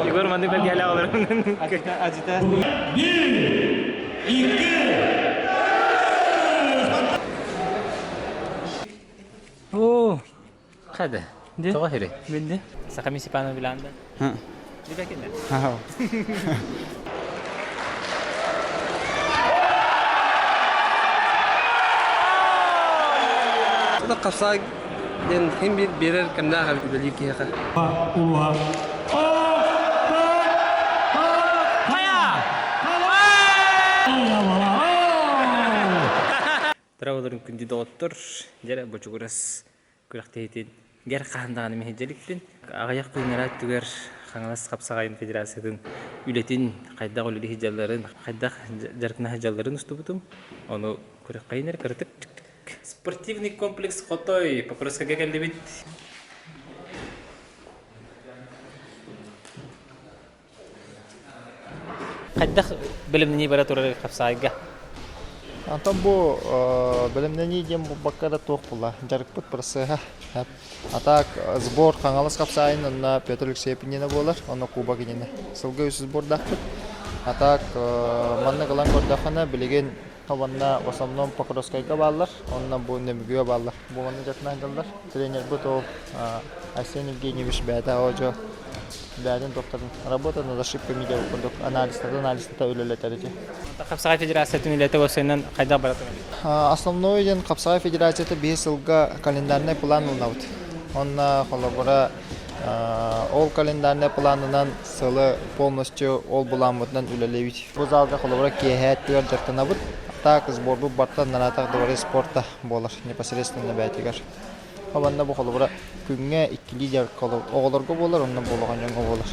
Егор маннык бэргэһэлээх олорон. Ажита. Оо, хады. Тоҕо хири? Билди. Саха Степанов биланда. Билбэкиннэ. Хапсаай диэн хим биир биэрэр кэмнээх эбит үлэлиир киһиэхэ. Траваларын күндү доҕоттор, дьэрэ бочугурас күрэхтэһиитин гэр хаһан даҕаны мэһэйдэликпин. Аҕыйах күннэрэ өттүгэр Хаҥалас хапсаҕайын федерациятын үлэтин, хайдах үлэлии сылдьалларын, хайдах дьарыктана сылдьалларын устубутум. Ону күрэххэйинэр кыратык Спортивный комплекс Хотой Покровскайга кэллибит. Хайдах бэлэмнэнии бара турар хапсаайга? Антон бу бэлэмнэнии диэн буолбакка да туох була дьарыкпыт процеһа. А так сбор Хаҥалас хапсаайын онно Петр Алексеев иннинэ буолар, онно Кубок иннинэ. Сылга үс сбордаахпыт. А так маннык ылан көрдөххүнэ билигин уонна в основном Покровскайга бааллар, онно бу Нөмүгүгэ бааллар. Бу манна дьарыктана сылдьаллар. Тренербит ол Айсен Евгеньевич бэйэтэ оодьо бэйэтин докторын работа над ошибками диэн курдук анализтата анализтата үлэлэтэр ити. Хапсаҕай федерациятын үлэтэ уопсайынан хайдах бара турар? Основной диэн Хапсаҕай федерацията биир сылга календарнай план ылынабыт. Онно холобура ол календарнай планынан сылы полностью ол былааммытынан үлэлиибит. Бу залга холобура киэһэ өттүгэр дьарыктанабыт. Так сборбут барта наратах дворец спорта буолар непосредственно бэйэтигэр. Манна бу холобура күҥҥэ иккилии дьарык оҕолорго буолар, онно буолаҕын дьоҥҥо буолар.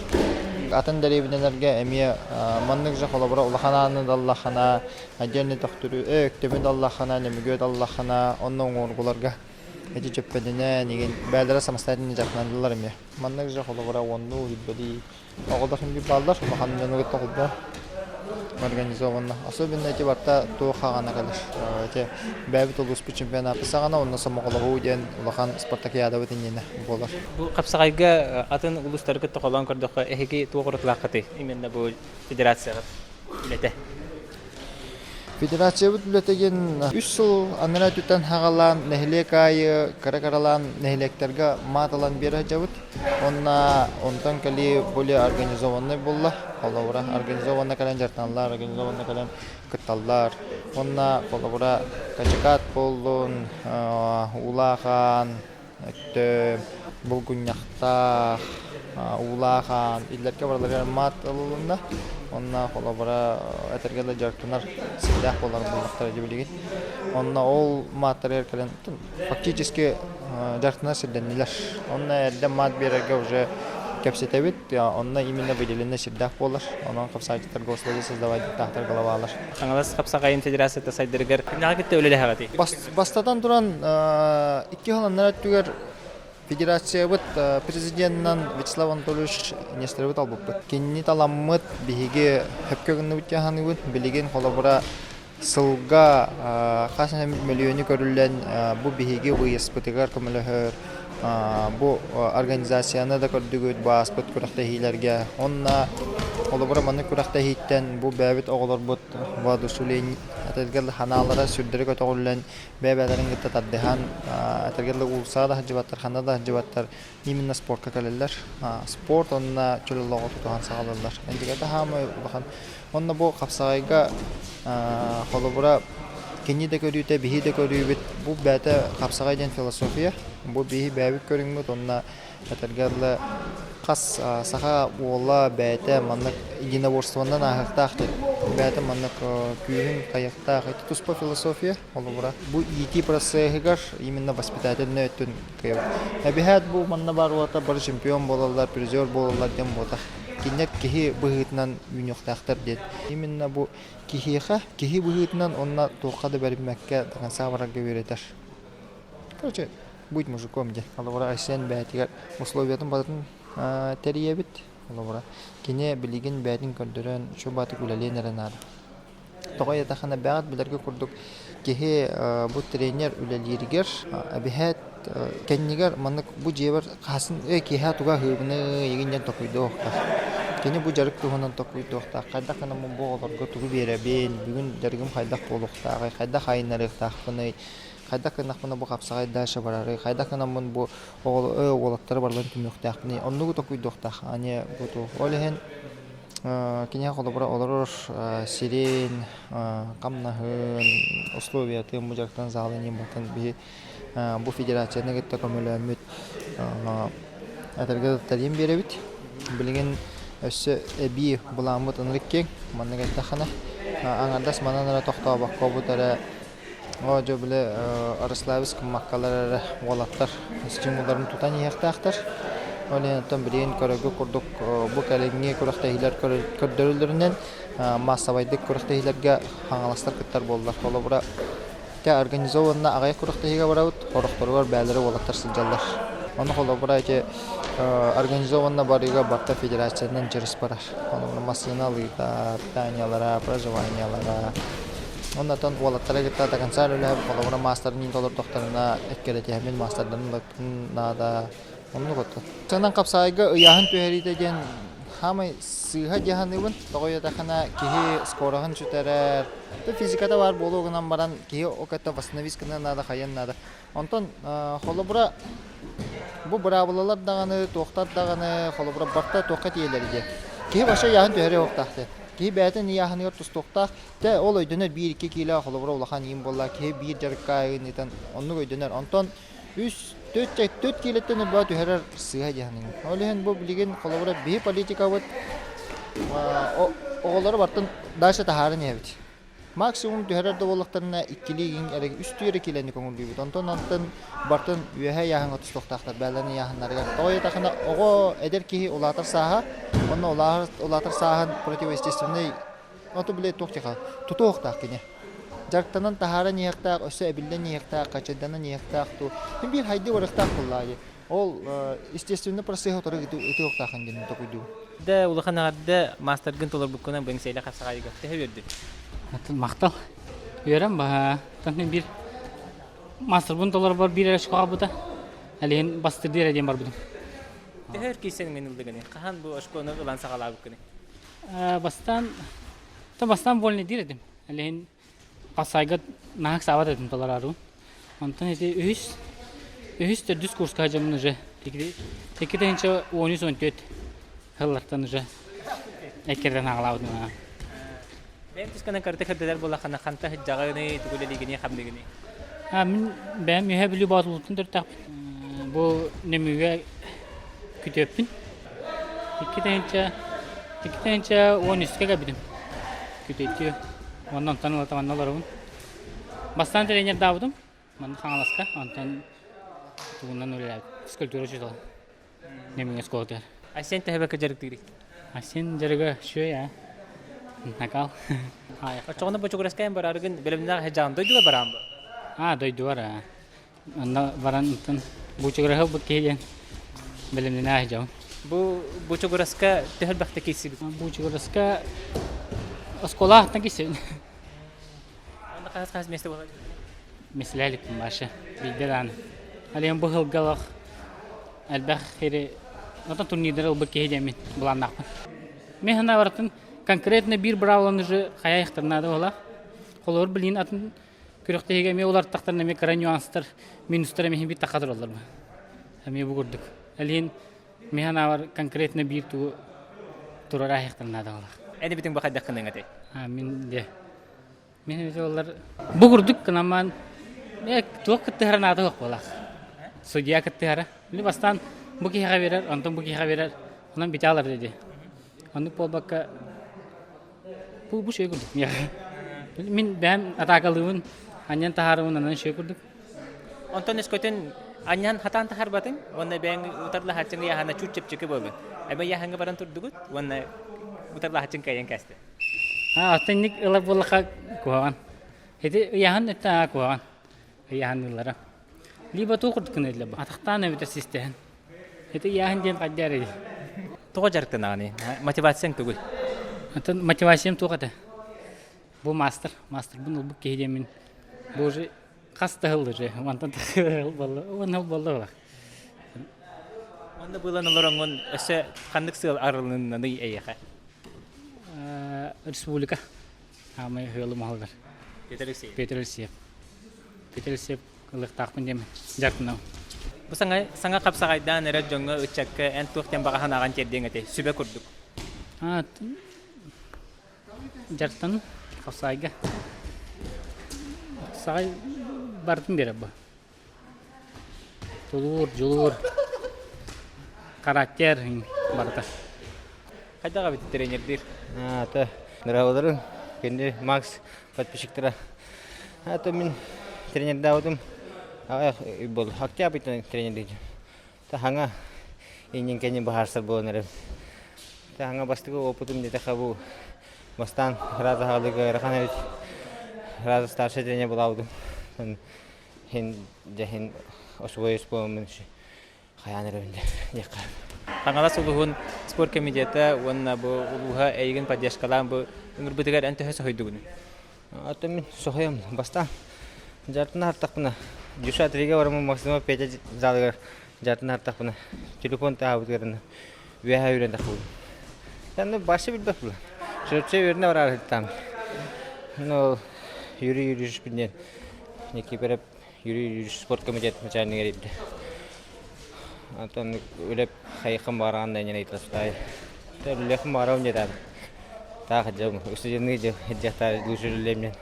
Атын дэриэбинэлэргэ эмиэ маннык же холобура улахан ааны даллахана, отдельный төхтүрү, өктөмү даллахана, нөмүгүө даллахана, онно уҥуоргуларга ити чөппөдүнэ нигин бээлэрэ самостоятельно дьарыктаналлар эмиэ. Маннык же холобура уоннуу, үрбэлии Оҕолор син биир бааллар, улахан дьону кытта холбоон организованно. Особенно эти барта туох хаҕана кэлэр. Эти бэйэбит улууспут чемпионаты саҕана уонна сомоҕолоһуу диэн улахан спартакиадабыт иннинэ буолар. Бу хапсаҕайга атын улуустары кытта холоон көрдөххө, эһиги туох уратылааххытый именно бу федерацияҕыт үлэтэ? Федерациябыт үлэтэ диэн үс сыл анараа өттүттэн саҕалаан нэһилиэк аайы кыра-кыралаан нэһилиэктэргэ маат ылан биэрэ сылдьабыт. Уонна онтон кэлии более организованнай буолла. Холобура, организованно кэлэн дьарыктаналлар, организованно кэлэн кытталлар. Уонна холобура, Качакат буоллун, Уулаахаан, өттө Булгунньахтаах, Уулаах Аан иллэргэ барыларыгар маат ылылынна. Онно холобура этэргэ да дьарыктанар сирдээх буолар буоллахтара дии билигин. Онно ол мааттарыгар кэлэн фактически дьарыктанар сирдэннилэр. Онно эрдэ маат биэрэргэ уже кэпсэтэбит. Онно именно выделенный сирдээх буолар. Онон хапсааччытарга условия создавать таахтар головалар. Хаҥалас хапсаҕайын федерацията сайдарыгар кимнээҕи кытта үлэлэһэҕитий? Бастатан туран, икки сыл аннараа өттүгэр федерациябыт президенынан Вячеслав Анатольевич Нестеровы талбыппыт. Кинини таламмыт биһиги сөпкө гынныбыт диэн саныыбын. Билигин холобура сылга хас эмэ мөлүйүөнү көрүллэн бу биһиги выездпытыгар көмөлөһөр бу организацияны да көрдүгүт бу ааспыт күрэхтэһиилэргэ. Онно холобура маннык күрэхтэһииттэн бу бэйэбит оҕолорбут воодушевление этэргэ ханаалара сүрдэрэ көтөҕүллэн бэйэ-бэйэлэрин кытта тардыһан этэргэ уулусаҕа да сылдьыбаттар, ханна да сылдьыбаттар именно спортка кэлэллэр. Спорт уонна чөл олоҕу тутуһан саҕалыыллар. Эндигэ хаамай улахан. Онно бу хапсаҕайга холобура кини да көрүүтэ, биһи да көрүүбүт бу бэйэтэ хапсаҕай диэн философия. Бу биһи бэйэбит көрүҥмүт уонна Этэргэ дылы, хас саха уола бэйэтэ маннык единоборствонан ааһыахтаах диэн. Бэйэтэ маннык күүһүн хайыахтаах. Ити туспа философия, холобура. Бу иитии процеһыгар именно воспитательнай өттүн кыайабыт. Эбиһээт бу манна баар уолаттар бары чемпион буолаллар, призер буолаллар диэн буотах. Кинилэр киһи быһыытынан үүнүөхтээхтэр диэн. Именно бу киһиэхэ, киһи быһыытынан уонна туохха да бэриммэккэ до конца барарга үөрэтэр. Короче, будь мужиком диэн. Холобура, Айсен бэйэтигэр условиятын барытын тэрийэбит. Холобура, кини билигин бэйэтин көрдөрөн, үчүгэй үлэлиэн эрэ наада. Тоҕо диэтэххинэ, бэҕэт билэргэ курдук киһи бу тренер үлэлииригэр эбиһээт Кэннигэр маннык бу дьиэбэр хаһысын ээ киэһэ туга аһыыбыный игин диэн токуйдуохтаах. Кини бу дьарык туһунан токуйдуохтаах. Хайдах гынаммын бу оҕолорго тугу биэрэбин, бүгүн дьарыгым хайдах буолуохтааҕый, хайдах айыннарыахтаахпыный, хайдах гыннахпына бу хапсаҕай дальше барарый, хайдах гынаммын бу оҕоло уолаттары барыларын түмүөхтээхпиний, оннугу токуйдуохтаах. Аны бу туох. Ол иһин киниэхэ холобура олорор сирин, хамнаһын, условиятын, бу дьарыктан заалын иин биһи бу федерацияны кытта көмөлөөммүт этэргэ тэрийэн биэрэбит. Билигин өссө эбии былааммыт ынырык киэҥ. Маннык эттэххинэ, аҥардас манан эрэ тохтообокко бу эрэ оо дьэ били Ярославец кыммаккалар эрэ уолаттар стимулларын тутан иһиэхтээхтэр. Ол иһин оттон билигин көрөргө курдук бу кэлиҥҥи күрэхтэһиилэр көрдөрөллөрүнэн маассабайдык күрэхтэһиилэргэ хаҥаластар кыттар буоллар. Холобура, Ити организованно аҕыйах күрэхтэһиигэ барабыт, сорохторугар бээлэрэ уолаттар сылдьаллар. Ону холобура ити организованно барыыга барыта федерациянан дьарыс барар. Холобура массыына ылыыта, питаниелара, проживаниелара. Оннотон уолаттары кытта до конца үлэлэһэбит. Холобура маастарын толордохторуна эккирэтиһэммин маастардарын ылыахпын наада. Оннук оттон. Сынан хапсаайга ыйааһын түһэриитэ диэн хаамай сыыһа дии саныыбын. Тоҕо диэтэххинэ киһи скороһын сүтэрэр. Физиката баар буолуо гынан баран киһи ол кытта восстановить гыныан наада, хайыан наада. Онтон холобура бу быраабылалар даҕаны, туохтар даҕаны холобура барыта туохха тиийэллэр диye. Киһи вообще ыйааһын түһэрэ уохтаах диye. Киһи бэйэтин ыйааһыныгар тустуохтаах. Тэ ол өйдөнөр биир-икки киилэ холобура улахан иин буолла киһи биир дьарыкка ыытан оннук өйдөнөр. Онтон Үс, төрт, төрт киилэттэн ырбаа түһэрэр сыыһа дии саныыбын. Ол иһин бу билигин холобура биһи политикабыт оҕолору бартын дальше таһааран иһэбит. Максимум түһэрэр да буоллахтарына иккилии иҥ эрэ үстүү эрэ киилэни көҥүллүүбүт. Онтон онтон бартын үөһэ ыйааһыҥҥа тустуохтаахтар бээлэрин ыйааһыннарыгар. Тоҕо диэтэххинэ оҕо эдэр киһи улаатар сааһа уонна улаатар сааһын противоестественнай Оту били туох диэхэ тутуохтаах кини. Дьарыктанан таһааран иһиэхтээх, өссө эбиллэн иһиэхтээх, хачайданан иһиэхтээх дуу. Мин биир хайдыы барыахтаах буоллаҕа дии. Ол естественный процесс утары ытыахтаахын диэн токуйдуубун. Да улахан эҕэрдэ маастаргын толорбуккунан бэҥсиэлэ хапсаҕайга төһө үөрдүн? Махтал. Үөрэн баһа. Мин биир маастарбын толорбор биир эрэ очко хаалбыта. Әлиһин бастырдыы эрэ диэн барбытым. Төһө өр киирсэн мин ылдыгыный? Хаһан бу очкону ылан саҕалаабыккыный? Бастаан, бастаан вольный диир этим. Элиһин хасайга наһак саабат этим толорару. Онтон ити үһүс үһүс төрдүс курска дьоммун уже икки тыһыынча 13-14 сыллартан уже эккирден аҕалаабытым. Бэйэм тусканан карта кырдылар буоллаххына ханта сылдьаҕыный, тугу үлэлиигиний, хамныгыный? Мин бэйэм Үөһээ Бүлүү Боотулуттан төрүттээхпин. Бу Нөмүгэ күтүөппүн. 2 тыһыынча 13-кэ кэлбитим. Күтүөттүү. Уонна онтон ылата манна олоробун. Бастаан тренердаабытым. Манна Хаҥаласка. Онтон тугунан үлэлээбит. Физкультура учуутала. Нөмүгэ оскуолатыгар. Айсен төһө дьарыктыырый? Айсен дьарыга үчүгэй аа. Накал. Оччоҕуна бочугураскайан бараргын бэлэмнээх сылдьаҕын дойдуга бараан бу? Аа, дойдубар аа. Онно баран онтон бучугураһы ылбыт киһи диэн бэлэмнэнэ сылдьабын. Бу бучугураска төһө элбэхтэ киирсибит? Бучугураска оскуола ааттан киирсибит. Онно хас-хас миэстэ буолар? Миэстэлээх Маша. Биирдэ даҕаны. Алиан бу сылга элбэх хири отон турнирдары ылбыт киһи диэммин былааннаахпын. Мен санаабаратын конкретно биир быраабыланы уже хайа наада буолар. Холобур билигин атын күрэхтэһиигэ эмиэ уларыттахтарына эмиэ кыра нюанстар, минустар эмиэ биир тахха тураллар. Эмиэ бу курдук. Алиһин мин санаабар конкретно биир тугу турар аһыахтар наада буолар. Эн эбитиҥ бу хайдаххын этэй? Мин де Мин олар бу курдук гынаман туох кыттыһара наада суох буолаах. Судья кыттыһара. Били бастаан бу киһиэхэ биэрэр, онтон бу киһиэхэ биэрэр. Онон бүтэ алар диди. Оннук буолбакка бу бу шөй курдук миэхэ. Мин бэйэм атаакалыыбын, анньан таһаарабын онон шөй курдук. Онтон өскөтүн анньан хатаан таһарбатыҥ уонна бэйэҥ утарлаһааччыҥ ыйааһына чуут чэпчэки буоллун. Эбэ ыйааһыҥҥа баран турдугут уонна утарлаһааччыҥ кыайан кээстэ. Оттон инник ылар буоллахха куһаҕан. Ити ыйааһын өттө куһаҕан. Ыйааһынныыллара. Либо туох курдук гына бу. Атахтаан эбэтэр систэһэн. Ити ыйааһын диэн хайдах эрэ Тоҕо дьарыктанаҕыный? Мотивацияҥ тугуй? Оттон мотивациям туох этэ? Бу мастер. Мастербын ылбыт киһи диэммин. Бу уже Хас да сыл уже мантан 10 сыл буолла Онно быылан олороҥҥун өссө ханнык сыал арылыннаный эйиэхэ? Республика аамай ыалым аһыллар. Петр Алексеев. Петр Алексеев. Петр Алексеев ылыктаахпын диэмин дьарыктанабын. Бу саҥа саҥа хапсаҕайдаан эрэр дьоҥҥо ыччакка эн туох диэн баҕа санааҕын тиэрдиэҥ этэй? Сүбэ курдук. Дьарыктанын хапсаҕайга. Хапсаҕай барытын биэрэр бу. Тулуур, дьулуур, характер барыта. Хайдах эбит тренердиир? Это здраводарым, кенди Макс подписчиктара. Это мин тренердаабытым был октябрьтан тренердиир. Таһаҥа иннин кэннин быһаарсар буолан эрэр. Таһаҥа бастакы опытым диэтэххэ бу бастаан раза хаалыга ыарахан эбит. Раза старший тренер булаабытым. Хин дьэһин освоюсь буоламмын хайаан эрэбин диэххэ. Хаҥалас улууһун спорт комитета уонна бу улууһа эйигин поддержкалаан бу ыҥырбытыгар эн төһө соһуйдугун? Ата мин соһуйам бастаан дьартын аһартахпына Дюша трига бараммын Максимов Петя залыгар дьартын аһартахпына телефон таһаабытыгар үөһэ үүрэн тахсыбытым. Аны башы билбэт була. Чөрчө үөрэнэ бараар сыттаам. Ну Юрий Юрьевич диэн Никифоров Юрий Юрьевич спорт комитет начальнигар ирдэ. Антон үлэ хайыххын баҕараҕын да инньэ ыйыталаспытай. Үлэхин баҕарабын диэтэ. Таах дьэ устудьуоннуу дьахтар лучше үлэлиэм диэн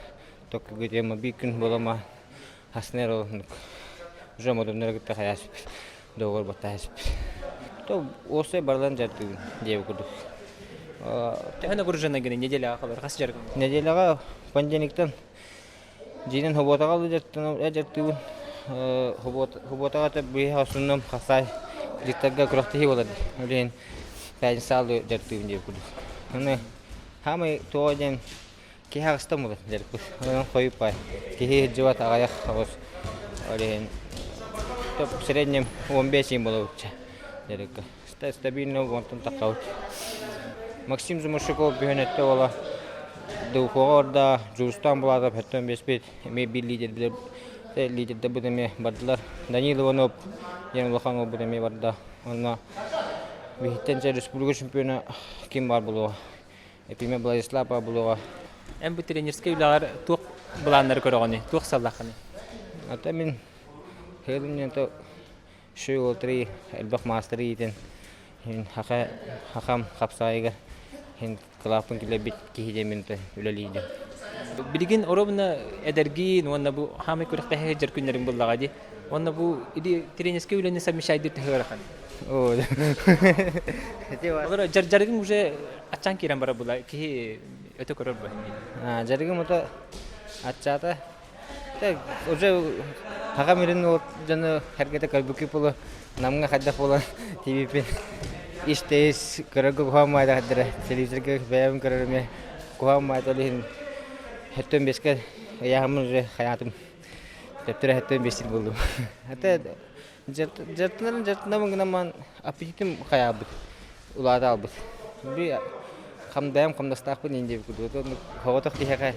токкуга тема биир күн буолама хаснер ол уже модуннары кытта хайаспыт договор баттаһаспыт. То уопсай барыларын дьарыктыыбын диэбит курдук. Төһө нагружена гына неделяҕа халар хас дьарыгын? Неделяҕа понедельниктан Дьиэнэн Хоботаҕа дьарыктыыбын. Хоботаҕа это быыһа основном хасай дьыктарга күрэхтэһии буолар. Ол иһин пятницалы дьарыктыыбын диэбит курдук. Аны хаамай туоҕа диэн киһи аҕыстан буолар дьарыкпыт. Онон хойуппай. Киһи сылдьыбат аҕыйах оҕус. Ол иһин в среднем 15 иин буолабыт дьарыкка. Стабильно онтон таххабыт. Максим Зумашиков бүһүн өттө уола Духуоҕа орда Дьулустаан Булатов өттөн биэспит эмиэ биир лидердэр лидердэрбит эмиэ бардылар. Данил Иванов диэн улахан уолбут эмиэ барда. Онно биһиттэн республика чемпиона ким баар буолуоҕа? Эпиме Владислав буолуоҕа. Эн бу тренерскэй үлэҕэр туох былааннары көрөҕүнүй? Туох сыаллааххыный? Ата мин хыылым Ши элбэх маастары иитэн хаха хахам хапсаайыгар хин кылааппын киллэрбит киһи диэммин үлэлиирдим. Билигин оробуна эдэргиин уонна бу хаамай күрэхтэһэ сылдьар күннэриҥ буллаҕа дии. Уонна бу или тренерскэй үлэни совмещайдыр төһө ыарахан? Олор дьарыгыҥ уже аччаан киирэн барар була киһи өтө көрөр бу. Дьарыгым ото аччаата Уже хаҕам үрүн уол дьону эргэтэ көрбүккү буолуо Намҥа хайдах буолан тиийбиппин ис-тэйис көрөргө куһаҕан маайдаахтара телевизорга бэйэбин көрөр эмиэ куһаҕан маайда ол иһин өттөн биэскэ ыйааһыммын уже хайаатым төптөрө өттөн биэстир буоллум это дьартынарын дьартынабын гынан маан аппетитим хайаабыт улаата албыт би хамдайам хамнастаахпын иин диэбит курдук соҕотох киһиэхэ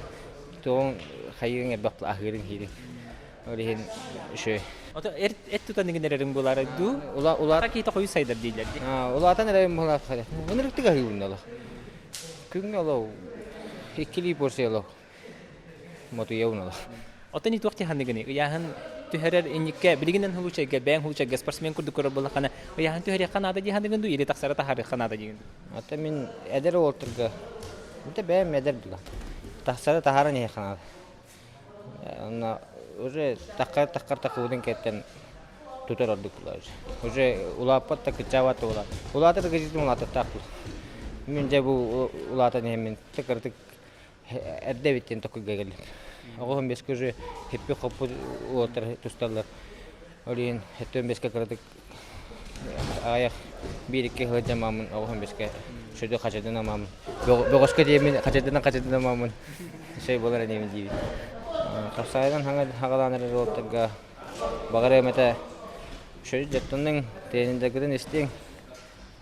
туоҕуҥ хайыыҥ элбэх аһыырыҥ иһиириҥ ол иһин үчүгэй Ото эт тутан игин эрэриҥ буолаарай дуу ула улаата киһитэ хойус сайдар дииллэр дии улаатан эрэбин буолаат ынырыктык аһыыбын олох күҥҥэ олох иккилии порция олох мотуйабын олох Оттон и туох тиһанныгыный? Ыйааһын түһэрэр инникке билигинэн хулучайга, бэйэҥ хулучайга спортсмен курдук көрөр буоллаххына, ыйааһын түһэриэххэ наада диэханыгын дуу, или тахсара таһаарыахха наада диигин дуу? Ата мин эдэр уолтарга это бэйэм эдэр була. Тахсара таһааран иһиэххэ наада. Онно уже таххар таххар тахыбытын кэттэн тутар ордук була уже. Уже улааппат да кыччаабат да улаат. Улаатар да кыччытын улаататтаах була. Мин дьэ бу улаатан иһэммин тыкырытык эрдэ эбит диэн токуйга кэллим. Оҕоһун бэскэ уже хиппи-хоппут уолаттар тусталлар. Ол иһин өттүн бэскэ кыратык аҕыйах биир-икки сылдьан мааммын оҕоһун бэскэ сүдү хачайдан амааммын. Бөҕөскө диэммин хачайдан хачайдан амааммын сэй буолар инибин диибин. Хапсаайдан хагалаан эрэр уолаттарга баҕарыам этэ шөйү дьаттанныҥ, тренердэргитин истиҥ,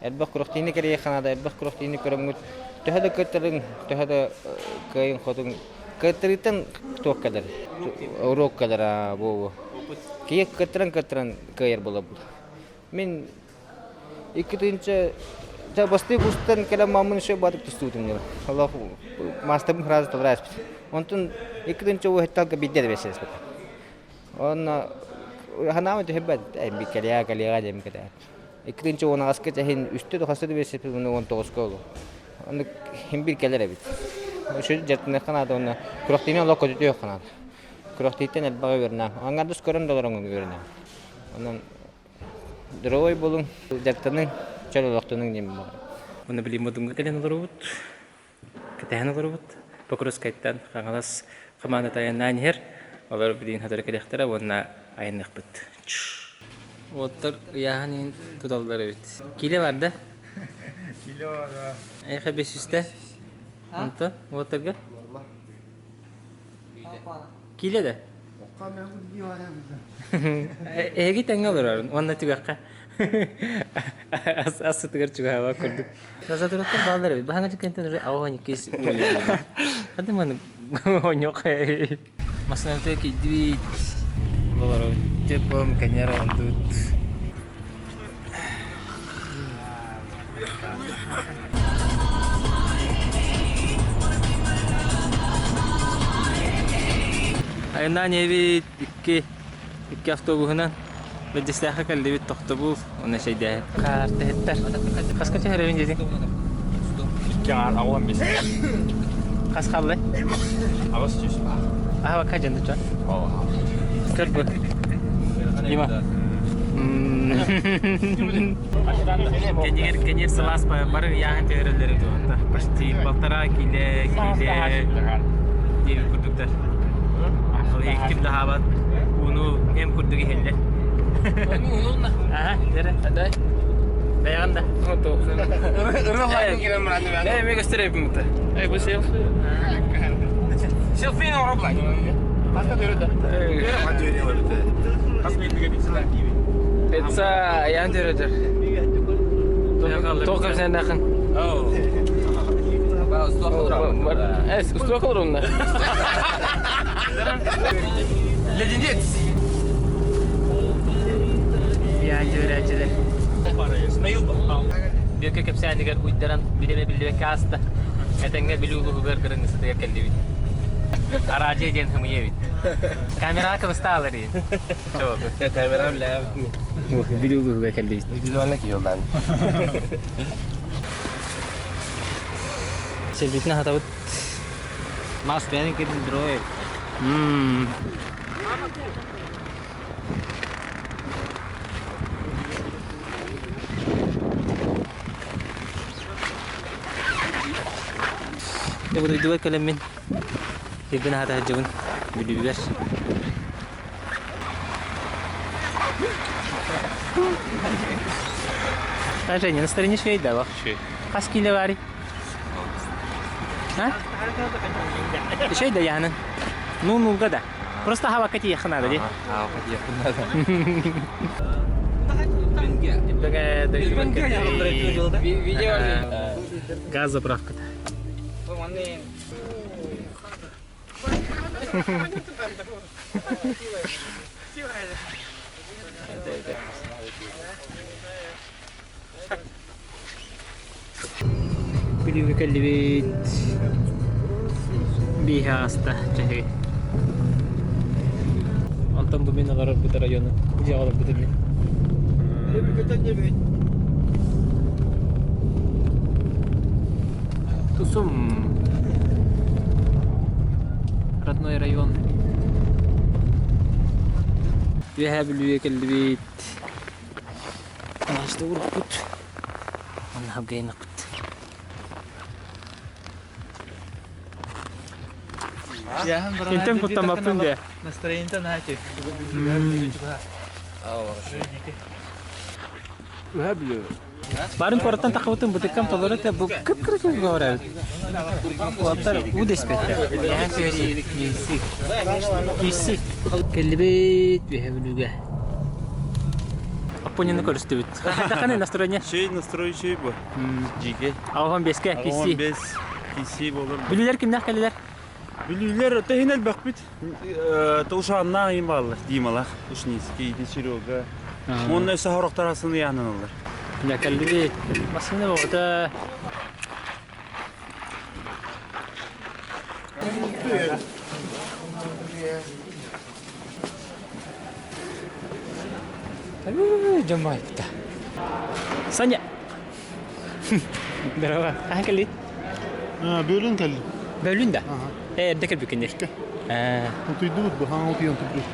Элбэх күрэхтэһиини кэрийиэххэ наада, элбэх күрэхтэһиини көрөҥҥүт төһө да кыаттарыҥ, төһө да кыайыҥ-хотуҥ, Кыттырыттан туох кэлэр? Уруок кэлэр бу. Киһи кыттыран-кыттыран кыайар буолар. Мин икки тыһыынча бастыы курстан кэлэн маммын еще батык тустуутум дьон. Олох маастарбын сразу толору ааспыт. Онтон 2 тыһыынча уһутталга биирдэ да бэсэспит. Онно ханаама түһэрбэт эми кэлиэҕэ кэлиэҕэ диэм кэтэ. 2 тыһыынча 10 аҕыска чэһин үстэ да хаста да бэсэспит уонна 19-ка олу. Оннук хим бир кэлэр эбит. Үчүгэй дьарыктаныахха наада уонна күрэхтиини олох көтүтүөххэ наада. Күрэхтииттэн элбэҕи үөрэнэм. Аҥардас көрөн да олорон үөрэнэм. Онон Здоровай буолуҥ, дьарыктаныҥ, чөл олохтонуҥ диэн баҕарабын. Уонна билигин Модуҥҥа кэлэн олоробут, кэтэһэн олоробут. Покровскайтан Хаҥалас хамаандата айаннаан иһэр. Олор билигин сотору кэлиэхтэрэ уонна айанныахпыт. Уоттар ыйааһын иһин туталлар эбит. Киилэ бар да? Киилэ бар. Эйиэхэ 500-тэ? Онто уоттарга? Киилэ да? Эһиги тэҥҥэ олорорун уонна түгэххэ ас сытыгар чугаһаабат курдук. Тазатыраттар бааллар эбит. Баһаҥа дьиккэнтэн уже аҕа иккис Хады маны оньок Масыната кийдибит. Олору тепом кенер ондут. Айаннаан ийэбит икки икки автобуһунан Бэрдьэстээххэ кэллибит тохтобул уонна чэйдээһин. Хаартыһыттар. Хаска түһэрэбин диэтиҥ? Икки аҥаар 85. Хас хааллай? 800 баар. Аһабакка дьон дуча. Көр бу. Дима. Кэнигэр кэнир сылаас бары ыйааһын түһэрэллэр туһунта. Почти полтора киле киле диэбит курдуктар. Ким да хаабат ууну эм курдук иһэллэр. Аха, дere. Бэйэҕин да. Э, мен көстөрөйбүн мута. Эй, бу селфи. Селфи Пицца яан төрөтөр. Тоқ кэпсээннээхин. Эс, устуох олорунна. Леденец. Яан төрөөчүлэр. Бүөккэ кэпсээнигэр уйдаран бириэмэ биллибэккэ ааста. Этэҥҥэ Бүлүү улууһугар кырыҥысытыгар кэллибит. Араадьыйа диэн хымыйа эбит. Камераҕа кыбыстаалар иин. Камера билээбит. Бүлүү улууһугар кэллибит. Визуально киһи Сирбитин аһатабыт. Мас бэйэн кирин дрой. Дьэ бу дойдубар кэлэммин сирбин аһата сылдьабын Бүлүүбэр. Женя, настроение үчүгэй да Үчүгэй. Хас киилэ баарый? А? Үчүгэй да яһанын. Ну, нулга да. Просто хавакка тиийиэххэ наада дии. Хавакка тиийиэххэ наада. Газ заправката. Бүлүүгэ кэллибит. Бииһэ ааста чэһи. Онтон бу мин олорорбут району. Дьиэ олорбут мин. Тусум. Родной район. Үөһээ Бүлүүгэ кэллибит. Аҕашта урукпут. Манна хабгайынахпыт. Интен куттаммаппын де. Настроение наати. Барын куораттан тахыбытын бытыккам толору те бу кып-кыра говорят. Уолаттар уу дэспэттэр. Яһан түһэри киирси. Киирси. Кэллибит үөһэ Бүлүүгэ. Аппонины көрүстүбүт. Хайдахханый настроение? Чей настрой чей бу? Жиге. 85-ке Ағон киирси. 5 киси болар. Бүлүүлэр кимнээх кэллилэр? Бүлүүлэр тэһин элбэхпит. Тылшааннаах иин бааллар. Дималаах, Ушницкий, Серега. Уонна өссө сорохтор асын ыйаананаллар. Кэллиби массыына боҕото. Дьон баайбыта. Саня! Здорово. Хаһан кэллит? Бөлүн кэллим. Бөлүн да? Э, эрдэ кэлбиккин Э. Утуйдубут бу, хаҥа утуйан турдубут.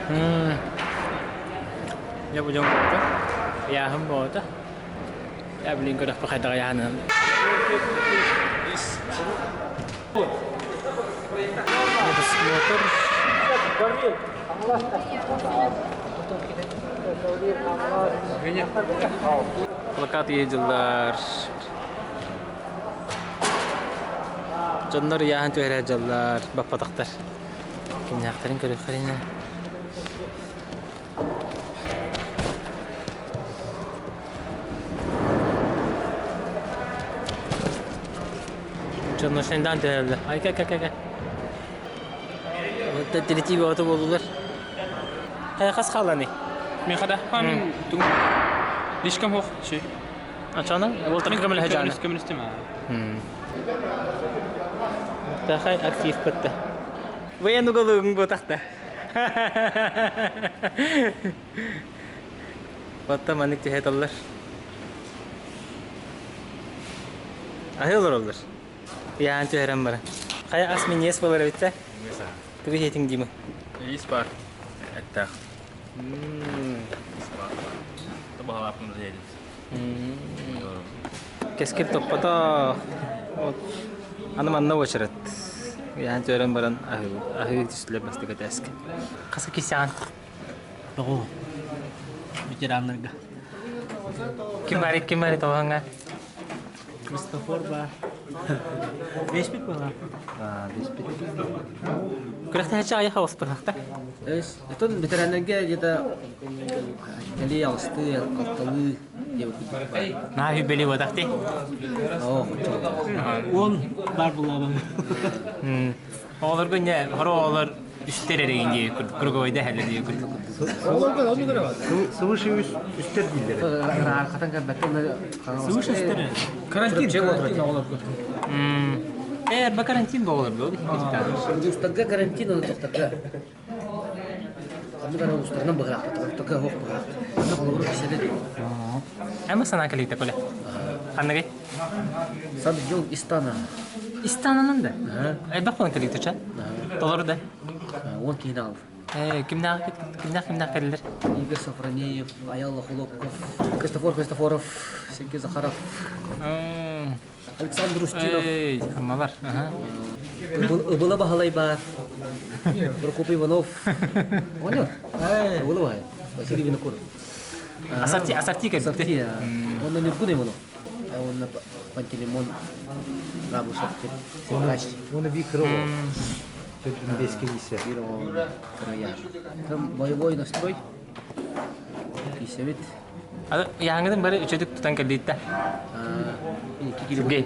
Я бу дьон буолта. Яһым буолта. Я блин көрөхпө хайдаҕа яһанын. Медосмотр. Плакат ездилар. Дьоннор ыйааһын түһэрэ дьаллар, баппатахтар. Кимнээхтэрин көрүөххэринэ. Дьоннор сэндээн түһэрэллэр. Айка, айка, айка. Тиритии бөҕөтө буоллулар. Хас хааланый? Миэхэ да мин тугум лишком хох ши. Ачана? Болтаны көмөлөһө жаана. Көмөлөстүм. Тахай актив бытта. Воен уголугун бу тахта. Батта маннык түһэ таллар. Аһы олороллор. Яан түһэрэн баран. Хайа ас минньиэс буолар эбит да? Тугу иһитиҥ Дима? Ис бар. Эттээх. Ис бар. Табаһалааппын заедет. Кэскил топпото. Аны манна уочарат. Яан түһэрэн баран аһыы түстүлэр бастакы этээскэ. Хаса кисян. Тоҕо ветераннарга. Ким бари, ким бари тоҕоҥа? Христофор баар. Беспит была. Беспит. Күрэхтэһээччи аҕыйах оҕуспатахта. Отон ветераннарга где-то кэлии алыстыы, алталыы диэбит Наһаа үбэли буотахти. Оо, Уон бар булабын. Оҕолорго не хоро оҕолор үстэр эрэгин дии круговойда хэлэ дии курдук. Свыше үстэр дииллэр. Хатан кэлбэттэ Свыше үстэр. Карантин оҕолорго. Э, ба карантин болор был. Устарга карантин оны тохтарга. Ханнык ара устарынан быһаахпыт, тохтарга хоох быһаахпыт. Холобур киселе. Эма сана кэлитэ коле. Ханныгай? Сабжол Истана. Истананан да? Элбэх буолан кэлиитэ ча? Толору да? Он киһини аҕал. Э, кимнээх кимнээх кимнээх кэллэр? Игорь Софронеев, Аял Охлопков, Христофор Христофоров, Сергей Захаров, Александр Устинов. Эй, аммалар. Ыбыла Баһылай баар, Прокопий Иванов. Оҕонньор? Ыбыла Баһылай. Василий Винокуров. Ассорти, ассорти кэлбит. Ассорти, Онно Нюргун Иванов. Уонна Пантелеймон Габышев Оны би крыло. Беске кисе. Там боевой настрой. Кисебит. Яңыдын бары үчөдүк тутан кэллиитте. Сергей.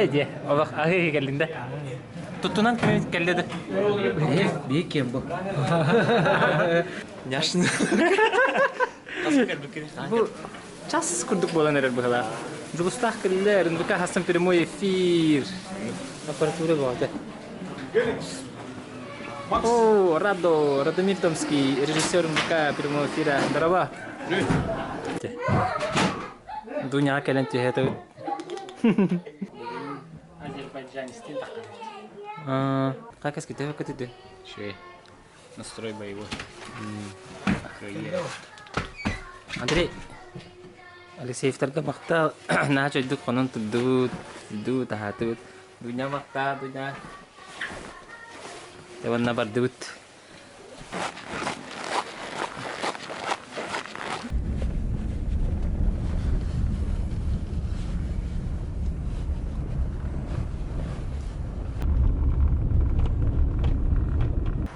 Дие, олох аһыы кэллинде. Туттунан ким кэлледи? Биһи кем бу? Няшны. Бу час курдук буолан эрэр быһалаах. Дьулустаах кэллэр, НВК хастан прямой эфир. Аппаратура бөҕөтө. О, Радо, Радомир Томский, режиссер НВК прямого эфира. Здорово. Дуняға кэлэн түһэ Азербайджанистин Как эските көтүдү? Швей. Настрой боевой. Андрей Алексеевтарга махтал наһаа чөйдүк хонон турдубут, турдубут, аһаатыбыт. Дуня махтаа, Дуня. Уонна бардыбыт.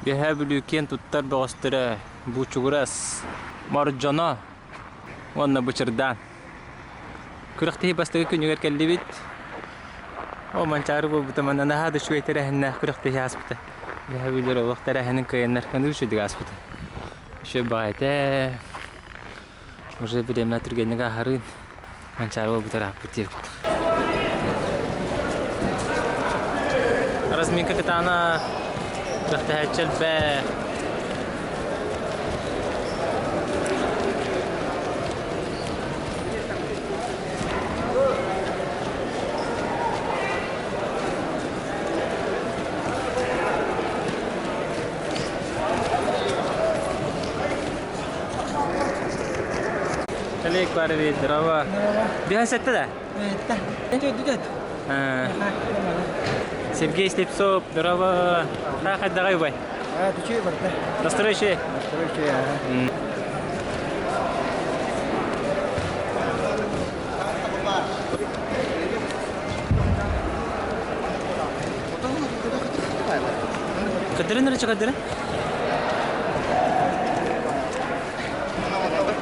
Үөһээ Бүлүү киэн туттар бөҕөстөрө Буучугурас, Мордьоно уонна Бычырдаан. Күрэхтэһии бастакы күнүгэр кэллибит. О, Манчаары буолбута манна наһаа да үчүгэй тэрээһиннээх күрэхтэһии ааспыта. Үөһээ Бүлүүлэр олох тэрээһинин кыайаннар ыныы үчүгэйдик ааспыта. Үчүгэй баҕайы этэ. Уже бириэмэ түргэнник ааһарын Манчаары буолбута ырааппыт диэбит. Разминка кытаана күрэхтэһээччи элбэх. Олег Барович, здорово. Биһан сетте да? Сергей Слепцов, здорово. Хайдагай бай. Настройщик. Кадырын эрэ кадырын.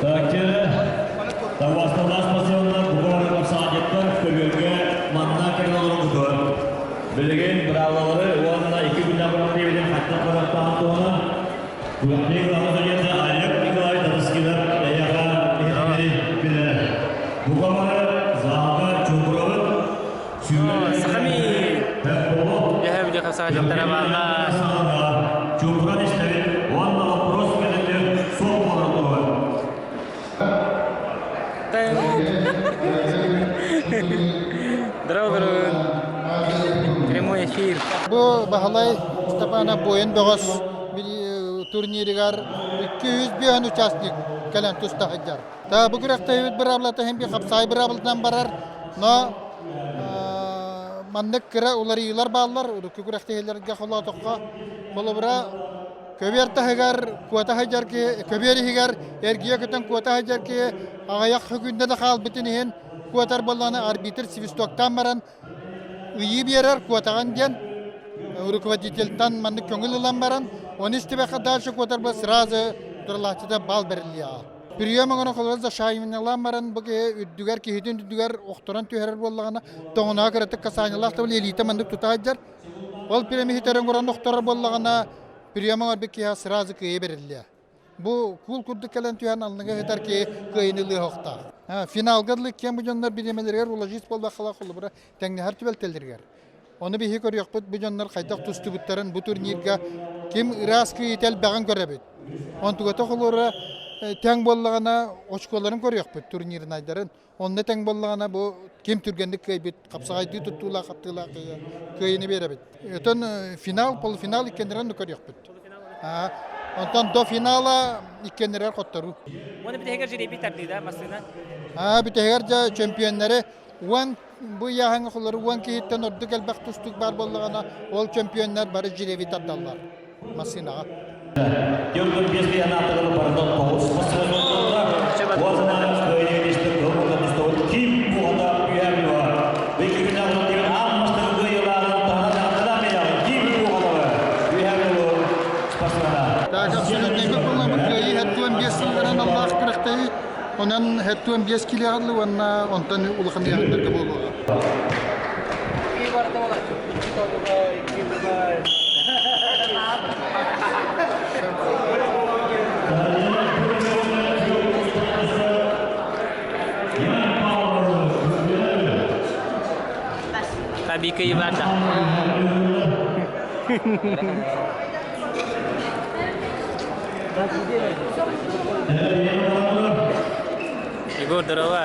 Такere Тавасталас пассионнар бугар саадеттар көбөлгө манна кэлэн олорбутур. Билигин браалары уонна икки күннэ баран диэбитин хаттан бараттаан туһунан Күрэхтэһии главный судьята Олег Николаевич Татыскинов эйиэхэ иһитиннэри билэр. Бука бары залга чуҥкурабыт. Сахами! Дьэһэ биле хасаажаттара бааллар. Чуҥкуран истэбит уонна вопрос кэнниттэн суох буолар туһугар. Здорово, Прямой эфир. Бу Баһылай Степанов буойун бөҕөс турниригар 205 участник кэлэн туста сылдьар. Та бу күрэхтэһиибит быраабылата иһин би хапсаай быраабылатынан барар, но маннык кыра уларыйыылар бааллар урукку күрэхтэһиилэргэ холоотоххо холобура көбүөр таһыгар куота сылдьар киһи көбүөр иһигэр эргийэ көтөн куота сылдьар киһи аҕыйах күндэ да хаалбытын иһин куотар буоллаҕына арбитр свистоктаан баран ыйыы биэрэр куотаҕын диэн руководительтан маннык көҥүл ылан баран оны истибэххэ дальше куотар сразу туралааччыта бал бэриллиэҕэ. Прием оҥорон холобура зашайнялаан баран бу киһи үрдүгэр киһитин үрдүгэр охторон түһэрэр буоллаҕына тоҥоноҕо кыратык касаанньалаах табыл элиитэ маннык тута сылдьар. Ол пирамиһитэрин оҥорон охторор буоллаҕына прием оҥорбут киһи сразу кыайа бэриллиэ. Бу куул курдук кэлэн түһэн алныга сытар киһи кыайыны ылыахтаах. Финалга дылы киэн бу дьоннор бириэмэлэригэр уложить буолбаххала холобура тэҥнэһэр түбэлтэлэригэр. Ону биһи көрүөхпүт бу дьоннор хайдах тустубуттарын бу турнирга ким ыраас кыайыыта элбэҕин көрөбүт. Онтугата холобура тэҥ буоллаҕына очколарын көрүөхпүт турнирнайдарын. Онно тэҥ буоллаҕына бу ким түргэнник кыайбыт хапсаҕайдыы туттуулаах хаптыылаах кыайыыны биэрэбит. Өтөн финал, полуфинал иккиэннэрин көрүөхпүт. Онтон до финала иккиэннэригэр хотторуу. Уонна бүтэһигэр жребий тардыы да массыына? Бүтэһигэр дьэ чемпионнары уон бу ыйааһыҥҥа холору уон киһиттэн ордук элбэх тустуук баар буоллаҕына ол чемпионнар бары жребий тардаллар массыынаҕа. Төрт бес анаатыгы барыта тоҕус массыына ким буҕата үһәмиуа аан бастакы кыайыылааҕын ким буҕалара үһәмиуа Так, абсолютно буолламмыт кыайыы хэттуон биэс сылларан аллаах күрэхтэһии онон хэттуон биэс килиэҕэ уонна онтон улахан ыйааһыннарга буолуоҕа. Табика Ивата. Егор, здорово.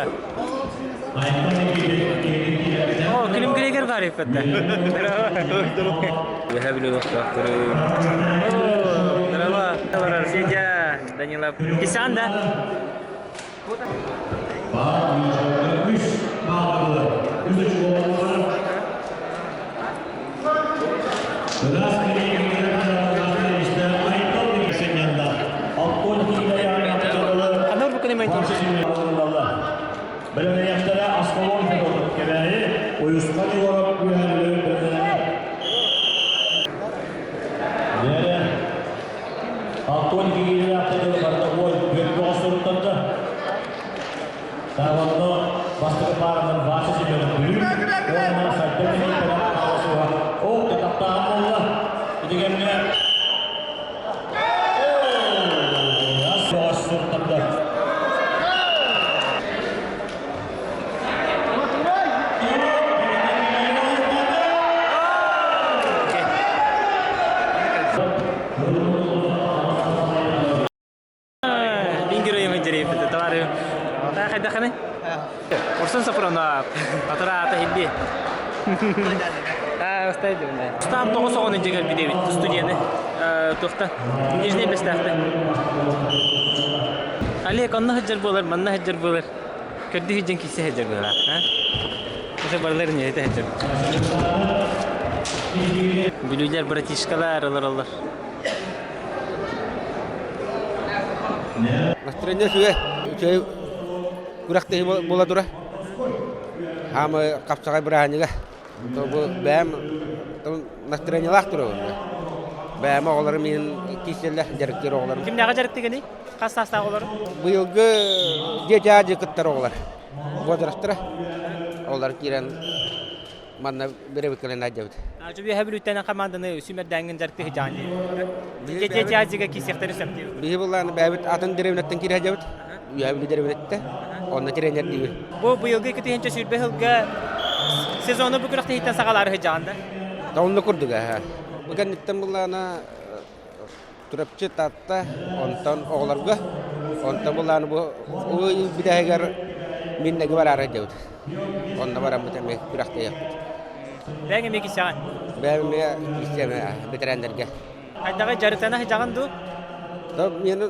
О, Клим Грегор бар еппетте. Здорово. Здорово. Здорово. Федя, Данила. Кисан, да? Анор буканы Бэлэмнэниэхтэрэ Аскалон Федотов Кэбээйи Уйусхан Егоров үөһэллэрин бэлэмнэнэр. Дьэ, Антон Кириллаахтыгар барда уол бүөккөҕө суруттарда. Таабанно бастакы пааранан Вася Семенов Бүлүү уонна Сайдан Николаев Урсун Сафронов, атыра аата хилли. Устаам тоҕус оҕону дьэ кэлбит эбит студияны. Туохта Нижней Бэстээхтэ. Олег онно сылдьар буолар, манна сылдьар буолар. Көрдүү сылдьан киирсэ сылдьар буолар. Ошо барылар ньиэтэ сылдьар. Бүлүүлэр братишкалар олороллор. Настроение үчүгэй. Үчүгэй күрэхтэһии буола тура. Хаамы хапсаҕай бырааһынньыга. Бу бэйэм настроениелаах турабын. Бэйэм оҕолорум миин киирсэллэр, дьарыктыыр оҕолорум. Кимнээҕи дьарыктыгыный? Хас саастаах оҕолору? Быйылгы дьиэ кыттар оҕолор. Возрастара. Оҕолор киирэн манна бэрэбиккэлэн айдабыт. Үөһэ Бүлүүттэн команданы сүүмэрдээҥҥин дьарыктыы сылдьаҕын дии. Дьиэ Азияга киирсиэхтэрин сөп дии. Биһи былааны бэйэбит атын дэриэбинэттэн киирэ сылдьабыт. Үөһэ Бүлүү дэриэбинэттэн. Онно тренердиибин. Бу быйылгы 2020 сылга сезону бу күрэхтэһииттэн саҕалаары сылдьаҕын да? Да онно курдук ээ. Бу кэнниттэн былаана Чурапчы, Таатта, онтон оҕолорго, онтон былааны бу ый бүтэһигэр Миннэги бараары сылдьабыт. Онно бараммыт эмиэ күрэхтэһиэхпит. Бэйэҥ эмиэ киирсэҕин? Бэйэм эмиэ киирсиэм бэтэрээннэргэ. Хайдаҕый дьарыктана сылдьаҕын дуу? Миэнэ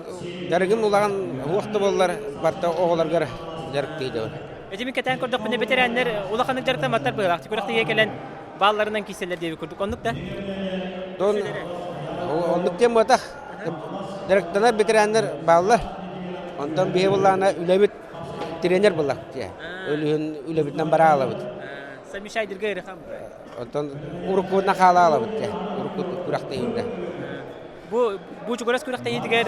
дьарыгым улахан уох да буоллар барыта оҕолоргор дьарыктыы сылдьабын. Ити мин кэтээн көрдөхпүнэ бэтэрээннэр улаханнык дьарыктамматтар быһыылаах. Күрэхтэһиигэ кэлэн баалларынан киирсэллэр диэбит курдук. Оннук да? Оннук диэн буотах. Дьарыктанар бэтэрээннэр бааллар. Онтон биһи буллаҕына үлэбит тренер буллах дии. Өлүһүн үлэбитинэн бараалабыт. Совмещайдырга ыарахан. Онтон уруккутунан хаалаалабыт дии. Урукку күрэхтэһиитэ. Бу бу чугурас күрэхтэһиитигэр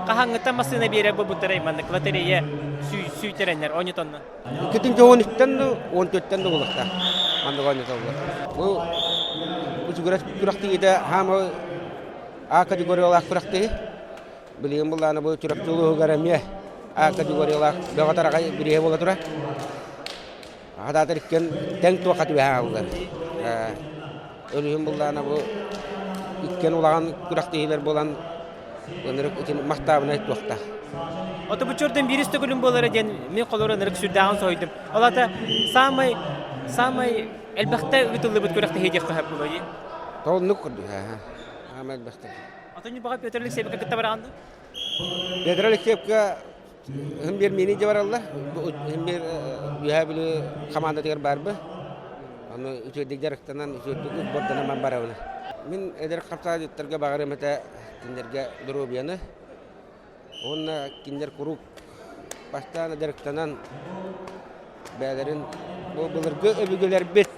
хаһааҥҥыттан массыына биэрэр буолбуттарай маннык лотерея сүүйтэрэннэр оонньотонно? Иккитин дьоҕун да, 14-тэн да буолуохтаах. Маннык оонньотоллор. Бу бу күрэхтэһиитэ хаама А категориялаах күрэхтэһии. Билигин буллаана бу Чурапчы улууһугар эмиэ А категориялаах бөҕө тараҕай бирииһэ буола турар. Хатаатар иккиэн тэҥ туохха түбэһэн хааллылар. Өлүһүн буллаана бу иккиэн улахан күрэхтэһиилэр буолан ынырык итин махтаабынай туохтаах. Ото бу чөрдөн биирис төгүлүм буолара диэн мин холоро ынырык сүрдээҕин соһуйдум. Ол аата саамай саамай элбэхтэ ыытыллыбыт күрэхтэһии диэххэ сөп буолуо дии. Толнук курдук аама элбэхтэ. Ото Ньурбаҕа Петр Алексеевка кытта бараҕын дуу? Петр Алексеевка Һын биэр миини дьэ бараллар. Һын биэр Үөһээ Бүлүү хамаандатыгар баарбы. Аны үчүгэйдик дьарыктанан, үчүгэйдик укборданан барабын. Мин эдэр хапсаҕайдьыттарга баҕарыам этэ кинилэргэ доруобуйаны уонна кинилэр куруук бастаан дьарыктанан бэйэлэрин бу былыргы өбүгэлэрбит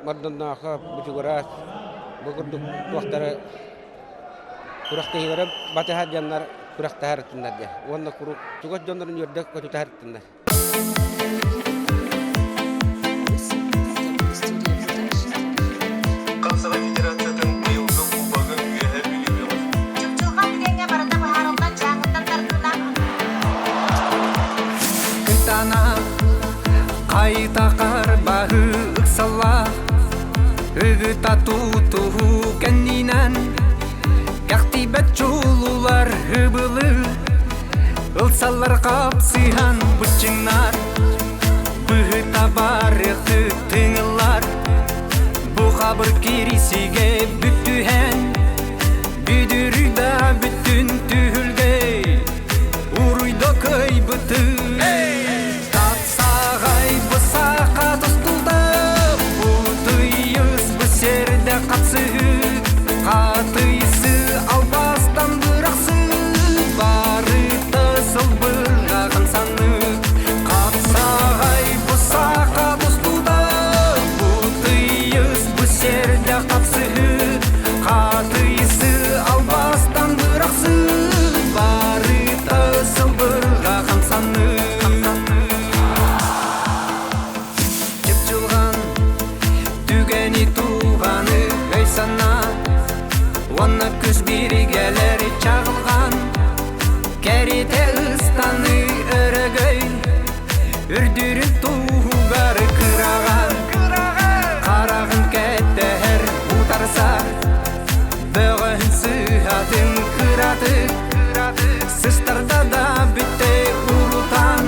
Мордонноохо, Бучугурас бу курдук туохтары Күрэхтэһиилэри батыһар дьоннор күрэхтэһэр ытыннар уонна куруук чугас дьоннорун үөрдэ көтүтэ ытыннар. Хапсаҕай Федерациятын быйылгы Кубогын Үөһээ Бүлүү бөҕөс. Чыпчылҕан түгэҥҥэ барыта быһаарыллан дьааҥыттан тардыылаах Кытана хайта харбаһы ыксаллаах Ыгыта тутуһуу кэннинэн Кэхтийбэт чулуулар ыбылы Ылсаллар хапсыһан быччыҥнар Быһыта барыахты тыҥыллар Бу хабыр кирисигэ бүттүһэн Бүдүрүй да бүттүн түһүлгэ Уруйда кыайбыты Татсағай бысақа тостулда Бутыйыз бісерде қатсы Қатыйсы албастан бырақсы Бары тысыл бырағын саны Қапсағай бұсақа тостулда Бутыйыз бісерде қатсы Қатыйсы албастан бырақсы Бары тысыл бырғаған саны Чыпчылған түгэни туғаны өй сана Онна күс биригэлери чағылған Кәрите ыстаны өрөгөй Үрдүрүн туһугар кыраған Қарағын кәттәһэр утарсар Бөҕөһүн сыһатын кыратык Сыстарда да бүтте урутан.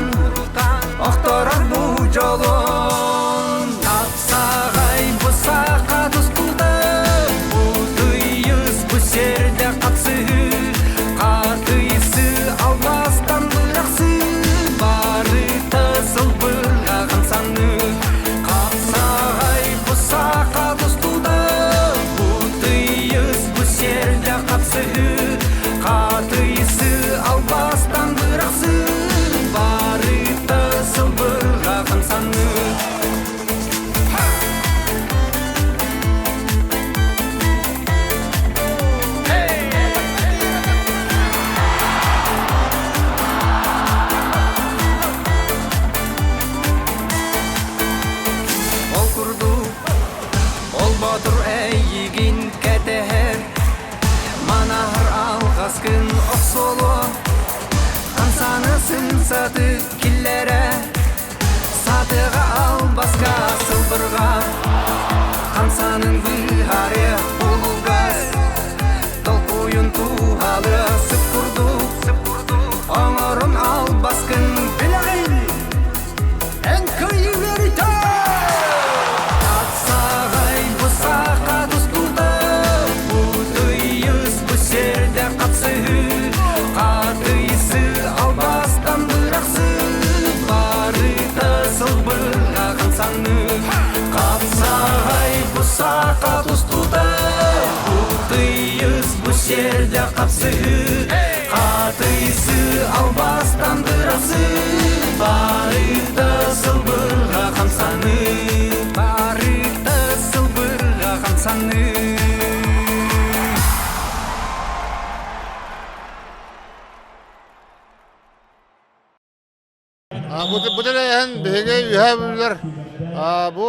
Хамсаты киллэрэ Сатыга албаска сылбырга Хамсанын быһары булугас Толкуйун туһалы сып курдук Оҥорун албаскын билэҕин Эн кыайыы үөрүтэ Саҕай бу саха тустуута Бу тыйыс бу сирде хапсыһыы Хатыйсы албастан бырахсы Барыта сылбырҕа хамсаныы Хапсаҕай бу саха тустуута Бу тыйыс бу сирде хапсыһыы Хатыйсы албастан бырахсы Барыта сылбырҕа хамсаныы Барыта сылбырҕа хамсаныы Бу тэрээһин биһиги үһээ бүлүүлэр бу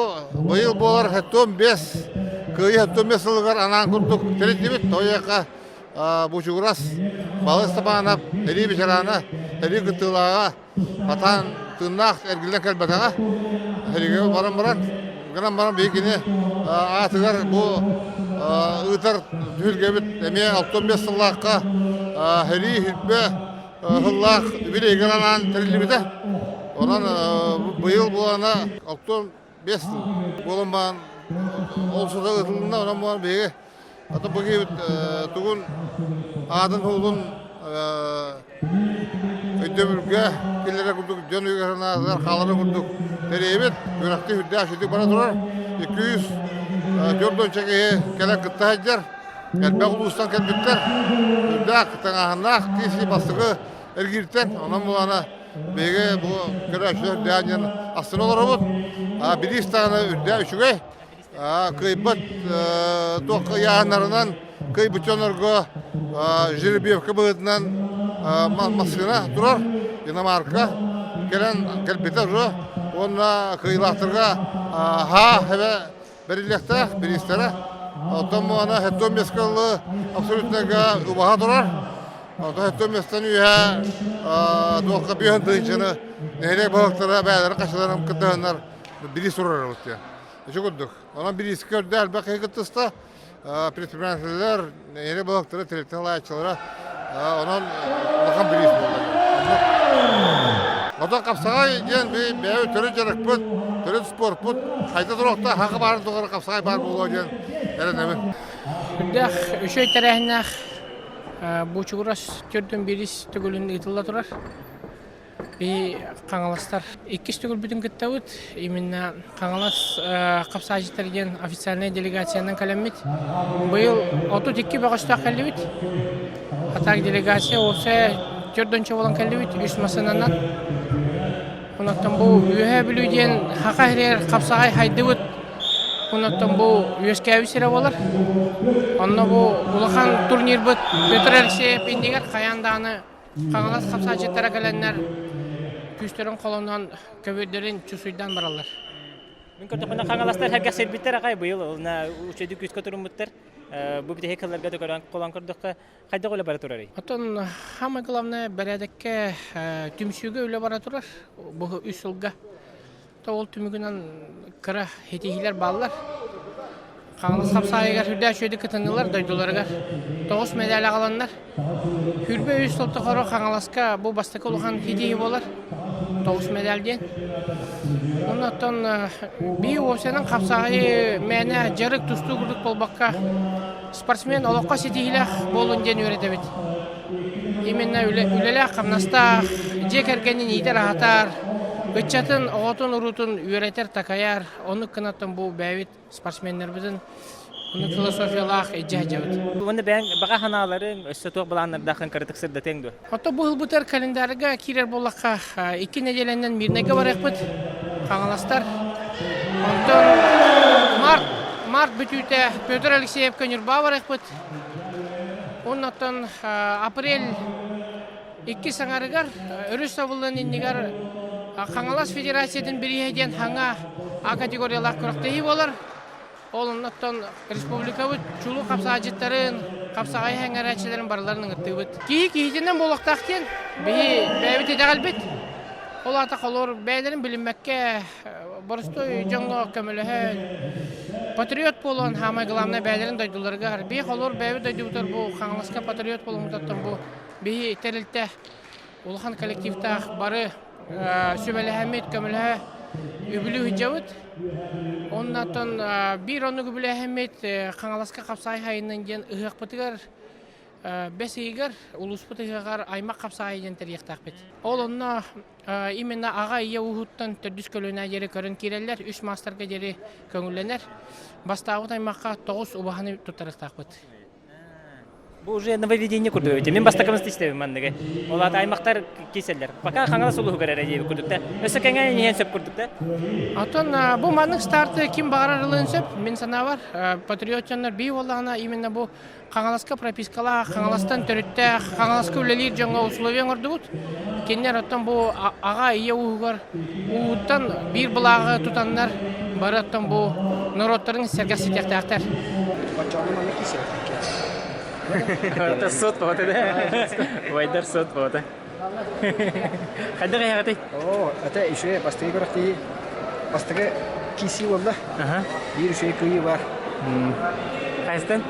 быйыл буолар 75 кыайыы 75 сылыгар анаан курдук тэриллибит Тойока Бучугурас Балыс Степанов сэрии ветерана, сэрии кыттыылааҕа хатаан тыыннаах эргиллэн кэлбэтэҕэ. Сэриигэ баран баран, гынан баран биһиги кини аатыгар бу ыытар түһүлгэбит эмиэ 65 сыллаахха сэрии сүлбэ сыллаах үбүлүөйгэр анаан тэриллибитэ. Онон быйыл буолана 65 сыл буолан баран ол сыта ыытылынна, онон буолан биһиги Ата бу киһибит тугун аатын-суолун өйдөбүлгэ киллэрэр курдук дьон өйүгэр санаатыгар хааларын курдук тэрийэбит. Күрэхтии үрдээх сүтүк бара турар. 240 киһи кэлэн кытта сылдьар. Элбэх улуустан кэлбиттэр. Үрдээх таҥаһыннаах киһи бастакы эргииртэн. Онон булана биһиги бу көрөөччүлэр үрдээх диэн астына олоробут. Бириис даҕаны үрдээх үчүгэй. Кыайбат туох ыйааһыннарынан кыайбыт дьоннорго жеребьевка быһыытынан массыына турар иномарка кэлэн кэлбитэ уже уонна кыайыылаахтарга ха эбэ бэриллиэхтээх бириистэрэ оттон аны хэттон бескаллы абсолютныйга убаһа турар оттон хэттон местан үөһэ туохха биэһин тыһыынчаны нэһилиэк баһылыктара бэйэлэрин хачыларын кыттыһаннар бириис турар диэн Ити курдук. Онон бириискэ үрдэ элбэх киһи кыттыста. Предпринимателлэр, нэһилиэк баһылыктара, тэрилтэ салайааччылара. Онон улахан бириис буолла. Онтон хапсаҕай диэн бэйэбит төрүт дьарыкпыт, төрүт спорпут хайда туруохта хаха баарын тухары хапсаҕай баар буолуо диэн эрэнэбин. Үрдээх үчүгэй тэрээһиннээх Бучугурас төрдүн биирис төгүлүн ыытылла турар. Би Хаҥаластар иккис төгүлбүтүн кыттабыт. Именно Хаҥалас хапсааччытар диэн официальнай делегациянан кэлэммит. Быйыл 32 бөҕөстөөх кэллибит. А так делегация уопсайа төрдөнчө буолан кэллибит үс массыынанан. Онон бу Үөһээ Бүлүү диэн Хаха сиригэр хапсаҕай хайдыбыт. Онон бу үөскээбит сирэ буолар. Онно бу улахан турнирбыт Петр Алексеев иннигэр хайаан даҕаны Хаҥалас хапсааччыттара кэлэннэр күүстэрин холонон көбүөрдэрин чусуйдаан бараллар. Мин көрдөхпүнэ хаҥаластар сэргэх сирбиттэр аҕай быйыл уонна үчүгэйдик күүскэ туруммуттар. Бу бүтэһик сылларга да көрөн холон көрдөххө хайдах үлэ бара турарый? Оттон самое главное бэрээдэккэ түмсүүгэ үлэ бара турар бу үс сылга. То ол түмүгүнэн кыра ситиһиилэр бааллар. Хаҥалас хапсаайыгар сүрдээх үчүгэйдик кытыннылар дойдуларыгар. Тоҕус медаль аҕаланнар. Сүүрбэ үс сыл тухары Хаҥаласка бу бастакы улахан ситиһии буолар. Тоҕус медаль диэн. Оннуттан биир уопсайынан хапсаайы мээнэ дьарык тустуу курдук буолбакка спортсмен олоххо ситиһиилээх буолун диэн үөрэтэбит. Именно үлэлээх-хамнастаах, дьиэ кэргэнин иитэр-аһатар, ыччатын, оҕотун-уруутун үөрэтэр-такайар, оннук гынаттан бу бэйэбит спортсменнарбытын оннук философиялаах илдьэ сылдьабыт. Уонна бэйэҥ баҕа санааларыҥ, өссө туох былааннардааххын кыратык сырдатыаҥ дуо? Оттон бу ылбытар календарга киирэр буоллахха, икки нэдиэлэнэн Мирнэйгэ барыахпыт, Хаҥаластар. Онтон март, март бүтүүтэ Петр Алексеевка Ньурбаҕа барыахпыт. Оннуттан апрель иккис аҥарыгар өрүс сабыллыан иннигэр Хаҥалас Федерациятын бирииһэ диэн хаҥа А категориялаах күрэхтэһии буолар. Ол оннуттан республикабыт чулуу хапсаҕайдьыттарын, хапсаҕай эҥэрээччилэрин барыларын ыҥыртыыбыт. Киһи киһитинэн буолуохтаах диэн биһи бэйэбит итэҕэлбит. Ол аата холор бэйэлэрин билиммэккэ боростуой дьоҥҥо көмөлөһөн патриот буолуон хаамай главное бэйэлэрин дойдуларыгар бии холор бэйэбит дойдубутугар бу Хаҥаласка патриот буолуммутуттан бу биһи тэрилтэ улахан коллективтаах бары сүбэлэһэммит көмөлөһө үбүлүү сылдьабыт. Оннотон биир оннук үбүлээһиммит Хаҥаласка хапсаай хайыннын диэн ыһыахпытыгар бэс ыйыгар улууспут ыһыаҕар аймах хапсаайы диэн тэрийиэхтээхпит. Ол онно именно аҕа ийэ ууһуттан төрдүс көлүөнэ диэри көрөн киирэллэр, үс маастарга диэри көҥүллэнэр. Бастаабыт аймахха тоҕус убаһаны туттарыахтаахпыт. Бу уже нововведение курдук эбит. Мин бастакыбын истэбин манныгы. Ол аата аймахтар киселлер. Пока Хаҥалас улууһугар эрэ диэбит курдук да. Өссө кэҥээн иһэн сөп курдук да. Оттон бу маннык старты ким баҕарар ылыан сөп. Мин санаабар, патриот дьоннор бии буоллаҕына именно бу Хаҥаласка пропискалаах, Хаҥаластан төрүттээх, Хаҥаласка үлэлиир дьоҥҥо условия оҥордубут. Кинилэр оттон бу аҕа ийэ ууһугар ууттан биир былааҕы тутаннар бары оттон бу норуоттарын сэргэхситиэхтээхтэр. Это сот вот это. Вайдар сот вот. Хайдах эһэҕитий? Оо, это үчүгэй бастакы күрэхтэһии. Бастакы киирсии буолла. Биир үчүгэй кыайыы баар. Хайстан?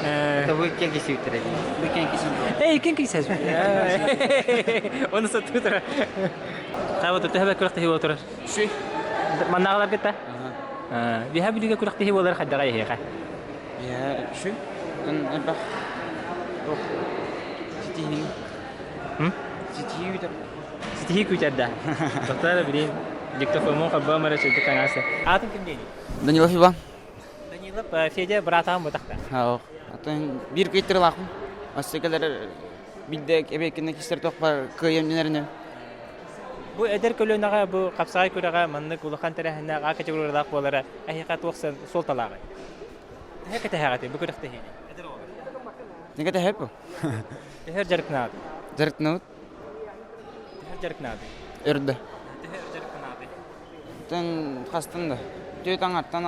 Это вы кем кисиүттэрэ Вы кем Эй, ким кисэс? Оны саттытыра. Хаба төһө күрэхтэһии буола турар? Үчүгэй. Маннааҕылар кытта? Биһа бүлүүгэ күрэхтэһии буолар хайдаҕа эһиэхэ? Биһа үчүгэй. Элбэх ситиһии. Ситиһии күүтэр. Ситиһии күүтэр да. Тоқтар билин диктофонун хаббам эрэ чөйдүк аҥаасы. Аатын ким диэний? Данилов Иван. Данилов Федя братаан бутахта. Ах, атын биир кыйтырылаахпын. Ассыкалар билде эбеккинне кистер тохпар кыайым динерine. Бу эдэр көлүөнэҕэ бу хапсаҕай күрэҕэ маннык улахан тэрээһиннээх А категориялаах буолара эһиэхэ туох суолталааҕый? Төһө кэтэһэҕитий бу күрэхтэһиини? Эдэр оҕолор. Не кэтэһэп бу? Төһө дьарыктанаҕыт? Дьарыктанабыт. Төһө дьарыктанаҕытый? Өрдө. Төһө дьарыктанаҕытый? Тэн хастан да. Түөт аңаттан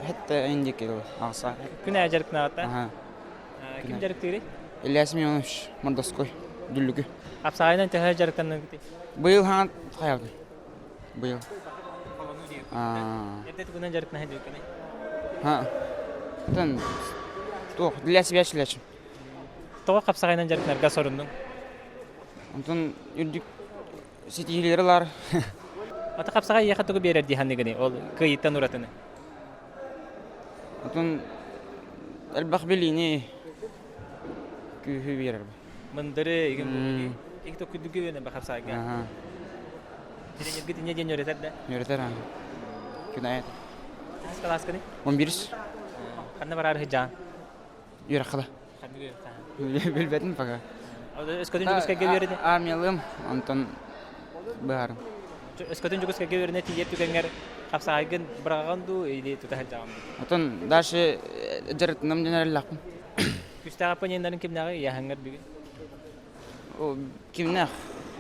хетте индики ағса. Күн аа дьарыктанаҕыт да? Ким дьарыктыырый? Илья Семенович Мордовской, Дүллүкү. Апсаайынан төһө дьарыктанныгытый? Быйыл хаҥат хайалдым. Быйыл. Эрдэ тугунан дьарыктанаһын диэккэний? Ха. Тэн туох для себя шилэчим. Тоҕо хапсаҕайынан дьарыктанарга соруннуҥ? Онтон үрдүк ситиһиилэри ылар. Ата хапсаҕай эйиэхэ тугу биэрэр дии саныыгыный ол кыайыыттан уратыны? Отон элбэх билиини күүһү биэрэр. Мындыры игин ик токкуйдугу үөнэ бахапсаайга. Тренергит инне диэн үөрэтэр да? Үөрэтэр аа. Күн айат. Хас кылааскыный? 11. Ханна бараар сыдьаан? Үөрэххэ Билбэтим пока. Өскөтүн Дьокуускайга үөрэнэ? Армиялыым, онтон быһаарым. Өскөтүн Дьокуускайга үөрэнэ тиийэр түгэҥҥэр хапсаҕайгын быраҕаҕын дуу или тута сылдьаҕын дуу? Отон дальше дьарыктанам диэн эрэллээхпин. Күстээх оппоненнарын кимнээҕий ыйааһыҥҥар бүгүн? Кимнээх?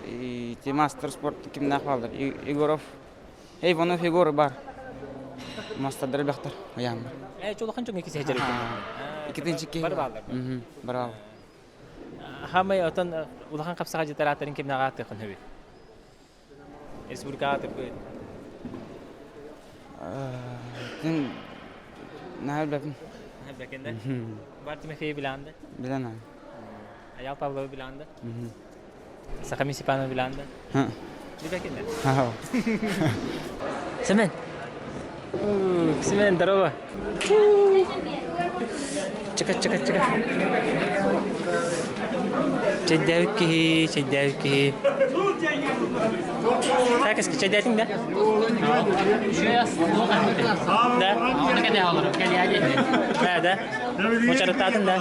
Ити мастер спорт кимнээх бааллар? Егоров Иванов Егор бар. Мастардары бэхтэр ыйааммар. Ээ, чулахан дьоҥҥо кисэ дьарык. Иккитинчи киһи. Бары бааллар. Бары бааллар. Хамай отон улахан хапсаҕа дьытарааттарын кимнээҕэ ааттыаххын сөбүй? Республикаҕа аатырбыт. Тин наһаа билбэппин. Наһаа билбэккин да? Бар Тимофей билэҕин да? Билэн Аял Павловы билэҕин да? Саха Степанова билэҕин да? Билбэккин да? Семен! Семен, здорово! Чыка, чыка, чыка. Чэйдээбит киһи, чэйдээбит киһи. Так, чэйдээтиҥ да? Да? Да, да. Мочараттаатын да?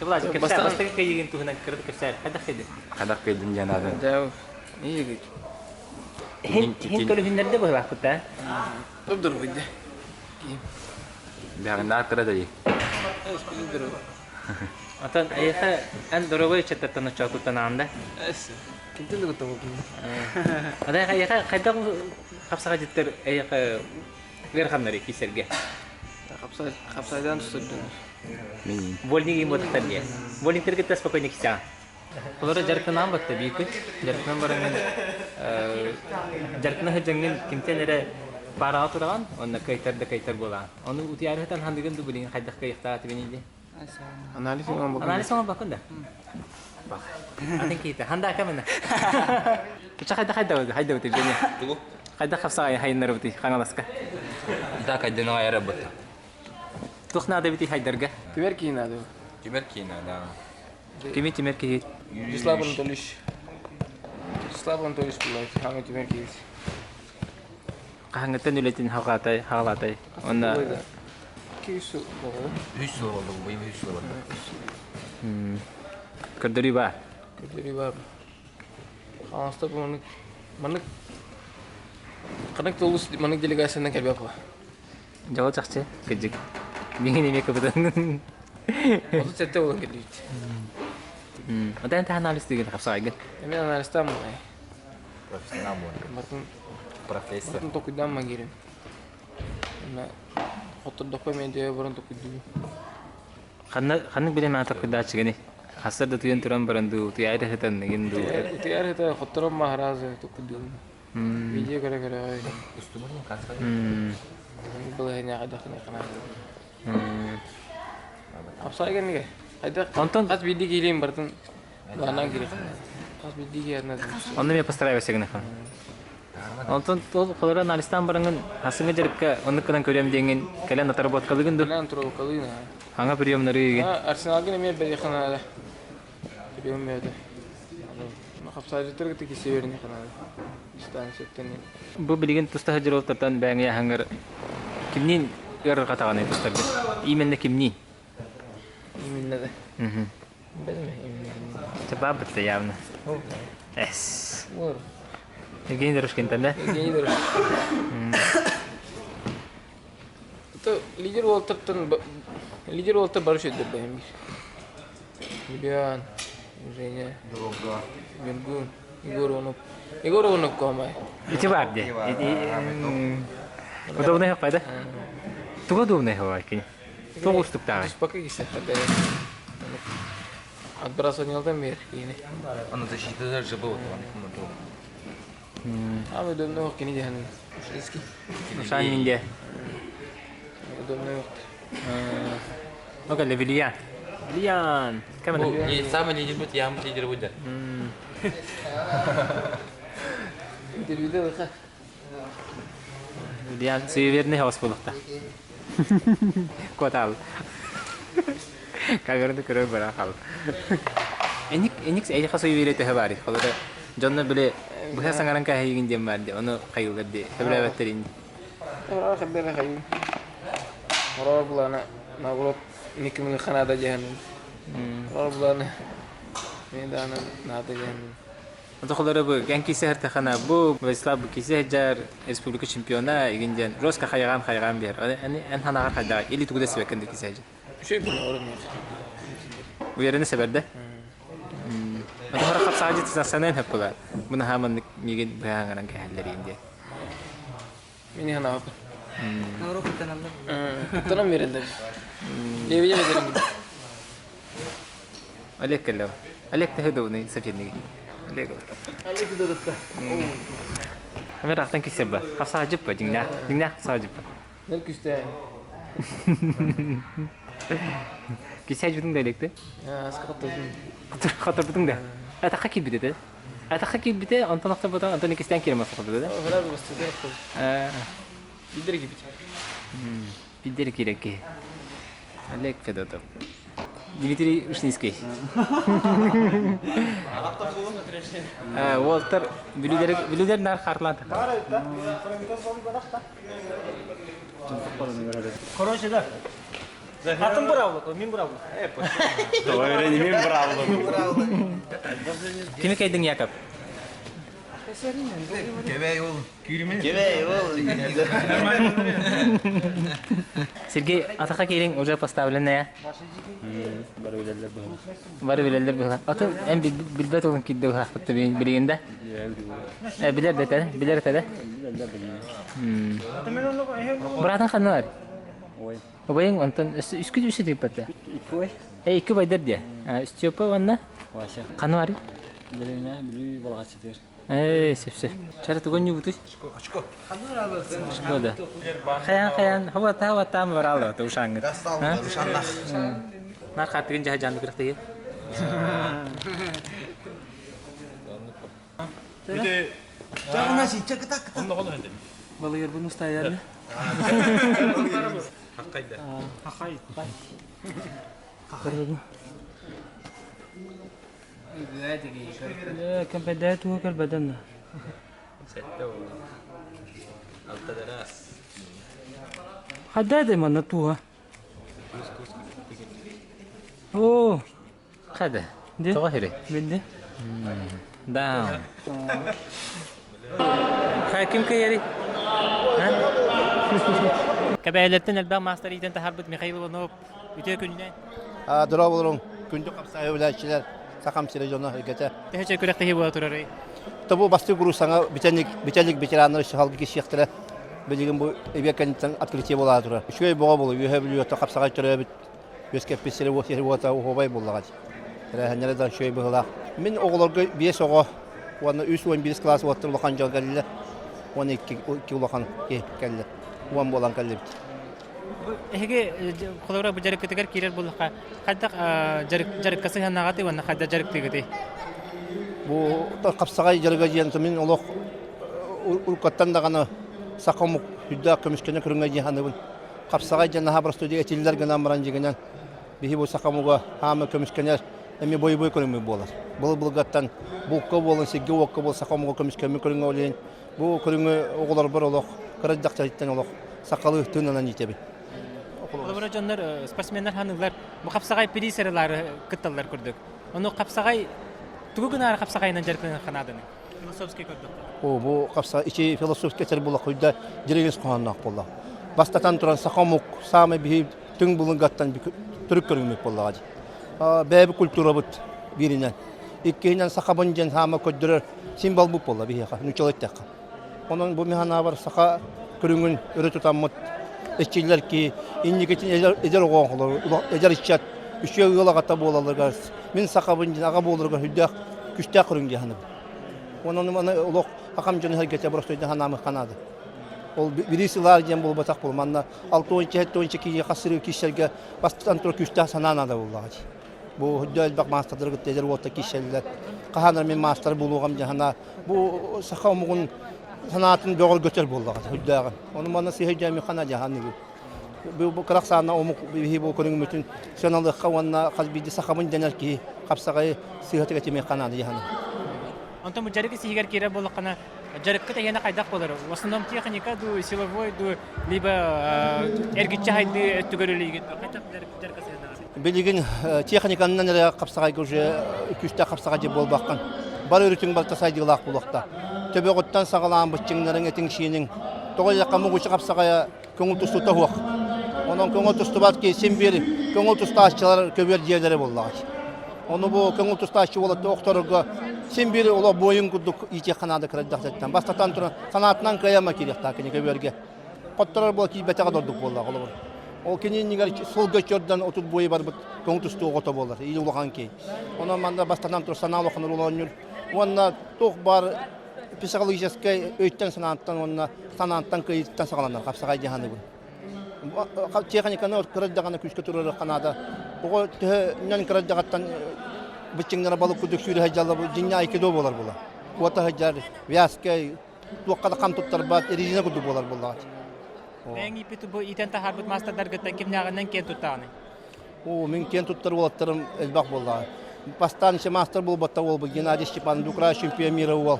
Бастакы кыайыгын туһунан кырдык кэпсээр. Хайдах кыайдын? Хайдах кыайдым диэн аатын. Хин көлүһүннэрде быһылаахпыт да? Дурбуйда. Бэҕиннээх кыра дайы. Отон эйиэхэ эн доруобай ыччаттартан оччоокуттан аанда? Кимтэн да куттаммыппын. Ата эйиэхэ хайдах хапсаҕайдыттар эйиэхэ Ыараханнары киисэргэ. Хапсайдан тустардынар. Вольник им ботуктар дии. Вольниктер кытта спокойно кисэҕин. Олора дьарыктанаан батта биир Дьарыктанан бараҥҥын дьарыктана сылдьаҥҥын кимтэн эрэ паараҕа тураҕын, онно кыайтар да кыайтар буолаҕын. Ону утуйаарыһытан хандыгын ду билигин хайдах кыайыахтаах этибиний дии? Анализ оҥорбоккун. Анализ оҥорбоккун да? Бах. Атын киһитэ. Хандака мына. Кича хайда хайда хайда бутый Женя? Тугу? Хайда хапсаҕай хайыннарыбытый Хаҥаласка? Да кайдынаҕа эрэ бытта. Туох наада битий хайдарга? Түмэр киһи наада. Түмэр киһи наада. Кими түмэр киһи? Вячеслав Анатольевич. Вячеслав Анатольевич буллай. Хаҥа түмэр киһи. Хаһаҥҥыттан үлэтин хаҕалаатай, хаҕалаатай. Онно 2 сыл болду. 3 сыл болду, быйыл 3 сыл болду. Көрдөрүү бар. Көрдөрүү бар. Хаҥаласта бу маннык маннык ханнык да улуус маннык делегациянан кэлбэт буо. Дьоло чахчы, кырдьык. Миҥин эмиэ кыбытан. 37 буолан кэлбит. Одан таһан анализ деген хапсаҕайгын. Эми анализтаан буолай. Профессионал буолан. Бартын Профессор. Бартын токуйдаан магирим. Эмэ хоттордохпо эмиэ дөйө баран токуйдугу. Ханна ханнык билим аата токуйдааччыгыный? Хассар да туйан туран баран дуу, утуйаары сытан игин дуу. Утуйаары сытан хотторон маһараазы токуйдугун. Видео көрө көрө. Былаһыня хайдах гына Хапсай кэннигэ. Хайдах Онтон хас биирдии киилиин барытын баанан киирэх. Хас биирдии киһи Онно мен постараевся гына Онтон ол холоро анализтаан бараҥын хасыҥҥы дьарыкка оннук гынан көрөм диэҥин кэлэн отработкалыгын ду? Кэлэн отработкалыгын Хаҥа приемнары игин. Арсеналгын эмиэ бэлиэхэ Прием бэйэтэ. Хапсаайдьыттар кытта кисе бериниэхэ наада. Дистанцияттан. Бу билигин туста сылдьар уолтартан бэйэҥ ыйааһыҥҥар кимниин ыарырҕатаҕыный тустарга? Именно кимниин? Именно да. Билме именно. Чэ баабыт да явно. Эс. Евгений Дорожкинтан да? Евгений Дорожкин. То лидер уолтартан лидер уолтар бары сөйдер бэйэм Юлиан, Женя, Ньургун, Егор Иванов. Егор Иванов куһамай. Ити бар де. Удобный хаппай да? Туга удобный хаппай кини? Туга устуктааҕый? Пока кисе Отбрасывание мир кини. Аны защита даже был А удобный кини деханын. Ушинский. Ушан минде. Удобный Ну-ка, Левильян. Левильян. Кем Самый лидер будет, я лидер будет. Интервью Левильян суеверный хаос буолуохта. Куотаал. Камераны көрөр бара хал. Эник эник эйиэхэ суеверие төһө баарый? Холобура, дьонно били быһа саҥаран кээһийигин диэн баар дии, ону хайыыллар дии, сөбүлээбэттэр ини. Хардара хайыы. Ороо булана наоборот никимин ханаада дьэһэнин. Ороо булана мен даана наада дьэһэнин. Отохолоро бу эн кисе хартахана бу Владислав бу кисе жар республика чемпиона игин диэн Роска хайаҕаан хайаҕаан биэр. Эн ханаҕар хайдаҕа или тугу да сибэккин да кисе Үчүгэй була орон Уверенно сэбэрдэ. Отохоро хапсаҕа санаан хөп була. Бу наһаа маннык миигин быһааҥаран кэһэллэриин диэн. Мин ханаабын. Куттанан береллер. Лебедя бедерин. Олег кэллэ. Олег төһө удобный соперниги? Олег. Олег удобный. Амир ахтан кисерба. Хапсаҕа жиппа дьиҥнээх. Дьиҥнээх хапсаҕа жиппа. Нөл күстээн. Кисэ жутуң да электе. Аска хотторбутум. Хотторбутуң да. Атахха киирбитэ да. Атахха киирбитэ, онтон охторбутун, онтон иккистээн киирэн баста да. Сразу бастыдыр. Бидер киирбит. Бидер киирэр киһи. Олег Федотов. Дмитрий Ушницкий. Уолтар бүлүүлэр нар харлаан Короче, да. Атын бравлы, мин бравлы. Давай, мен бравлы. Кими кайдың Яков? Кэбэй ол күүрүмэ. Кэбэй ол. Сергей, атаха киириҥ уже поставленная. Бары билэллэр быһыылаах. Бары билэллэр быһыылаах. Атын эн билбэт олун киирдэ быһаахпыт билигин да? Билэр да этэ, билэр этэ да? Быраатын ханна бар? Ой. Убайың онтон үскү үсү тыыппата. Икки ой. Э, икки убайдар диэ. Степа уонна Вася. Ханна барый? Билимэ, Бүлүү балаҕаччытыгар. Ээ, сөп сөп. Чара тугун ньубутуй? Очко. Очко да. Хаян хаян хабата хабата баралы то ушаңгыт. Ушаннах. Нар хатыгын жаһа жанды күрәхтеге. Ити Чагына сиче кыта кыта. Онно холо хенде. Балыгыр буну стаярны. Хаккайда. Хакай. Кэмпэдээ туһу кэлбэтэн Алтадарас. Хадда манна туһа. Оо. Хада. Тоҕо хири? Билди. Даун. Хай ким кыйари? Кэбээлэртэн элбэх маастар иитэн таһарбыт Михаил Иванов үтүө күнүнэн. Дорооболоруҥ, күндү хапсаайы үлээччилэр, Сахам сирэ дьоно эргэтэ. Төһөчө күрэхтэһии буола турарый? Тобу бастык уруу саҥа бүтэлик бүтэлик ветераннар өссө кисиэхтэрэ. Билигин бу эбиэт кэнниттэн открытие буолаа турар. Үчүгэй боҕо болу үөһэ бүлүүөттө хапсаҕай төрөөбүт үөскэппит сири сири уота уһуобай буллаҕа. Тэрээһиннэрэ да үчүгэй быһыылаах. Мин оҕолорго биэс оҕо уонна 311 класс уоттар улахан дьон кэллэ. 12 улахан киһи кэллэ. Уон буолан кэллибит. Эһиги холобура бу дьарыккытыгар киирэр буоллахха хайдах дьарыкка сыһыаннаҕытый уонна хайдах дьарыктыыгытый? Бу хапсаҕай дьарыга диэн мин олох уруккаттан даҕаны саха омук үрдээх көмүскэнэ көрүҥэ дии саныыбын. Хапсаҕай диэн наһаа простой этиллэр гынан баран дьигинэн биһи бу саха омуга хаама көмүскэнэр эмиэ бойобуой көрүҥмүт буолар. Былыр-былыргаттан булка буолан сиргэ-уокка буол саха омуга көмүскэммит көрүҥэ ол иһин Бу көрүҥү оҕолорбор олох кыра дьахтарыттан олох сахалыы тыынынан иитэбин. Холобура дьоннор спортсменнар ханыылар бу хапсаҕай призерлары кытталлар курдук. Ону хапсаҕай тугу гынаары хапсаҕайынан дьарыктанар ханааданы? Философский көрдөх. О, бу хапса ичи философский этэр була хуйда диригис хоһоонноох буолла. Бастатан туран саха омук саамай биһи түҥ булунгаттан түрүк көрүҥмүт буоллаҕа дии. Бэйэбит культурабыт бииринэн. Иккиһинэн сахабын диэн хаама көрдөрөр символбут буолла биһиэхэ, нууччалыы эттэххэ. Онон бу мин саха көрүҥүн өрө тутаммыт эчиллэр ки инникитин эдэр оҕоҥхолор, эдэр ыччат үчүгэй ыал аҕата буолалларыгар, мин сахабын диэн аҕа буоларыгар сүрдээх күстээх көрүҥ дии саныыбын. Онон маны олох хахам дьону сэргэтэ боростуойда санаамыхха наада. Ол бириис ылаар диэн буолбатах буол. Манна 6-7 киһи хас сырыы киирсэргэ бастатан турар күүстээх санаа наада буоллаҕа дии. Бу үрдэ элбэх маастардары кытта эдэр уолаттар киирсэллэр. Хаһан эрэ мин маастар буолуоҕум дьэ санаа. Бу саха омугун санаатын бөҕөргөтөр буоллаҕа үрдээҕин. Ону манна сыыһа өйдөөмү хана дьаһаныгы. Бу кыра ахсаанна омук биһи бу көрүҥмүтүн сыаналыахха уонна хас биирдии сахабын дэнэр киһи хапсаҕайы сыыһатык этимиэххэ наада дьаһаны. Онтон бу дьарык исиһигэр киирэр буоллаххына, дьарыккыт эйиэнэ хайдах буолар? В основном техника дуу, силовой дуу, либо эргиччи хайдыы өттүгэр үлэлиигит дуу? Хайдах дьарыкка сыһыаннаҕытый? Билигин техниканан эрэ хапсаҕайга уже күүстээх хапсаҕай дьиэ буолбаккын. Бары өрүтүҥ барыта сайдыылаах буолуохтаах. Төбөҕүттэн саҕалаан быччыҥнарыҥ, этиҥ-сииниҥ. Тоҕо диэтэххэ муҥучу хапсаҕайа көҥүл тустуута суох. Онон көҥүл тустубат киһи син биир көҥүл тустааччылар көбүөр дьиэлэрэ буоллаҕа. Ону бу көҥүл тустааччы уолатты охторорго син биир олох буойун курдук иитиэххэ наада кырадахтаттан. Бастатан туран санаатынан кыайама киириэхтээх кини көбүөргэ. Хотторор буола киирбэтэҕэ да ордук буоллаҕа холобур. Ол кини иннигэр сылга чөрдөн 30 буойу барбыт көҥүл тустуу оҕото буолар, или улахан киһи. Онон манна бастатан туран санаа улахан оонньуур. Уонна туох баар психологическай өйтөн санааттан уонна санааттан кыайыыттан саҕаланар хапсаҕай дии саныыбын. Техниканы кыра даҕаны күүскэ туруорар наада. Оҕо төһөнөн кыра даҕаттан быччыҥнара балык курдук сүүрэ сылдьаллар дьиҥнээх айкидо буолар буолар. Куота сылдьар, вязка, туохха да хам туттарбат, резина курдук буолар буоллаҕа. Бэйэҥ ииппит бу иитэн таһаарбыт маастардаргыттан кимнээҕинэн киэн туттаҕыный? Оо, мин киэн туттар уолаттарым элбэх буоллаҕа. Бастаан еще маастар буолбатта уолбут Геннадий Степан Дукра чемпион мира уол.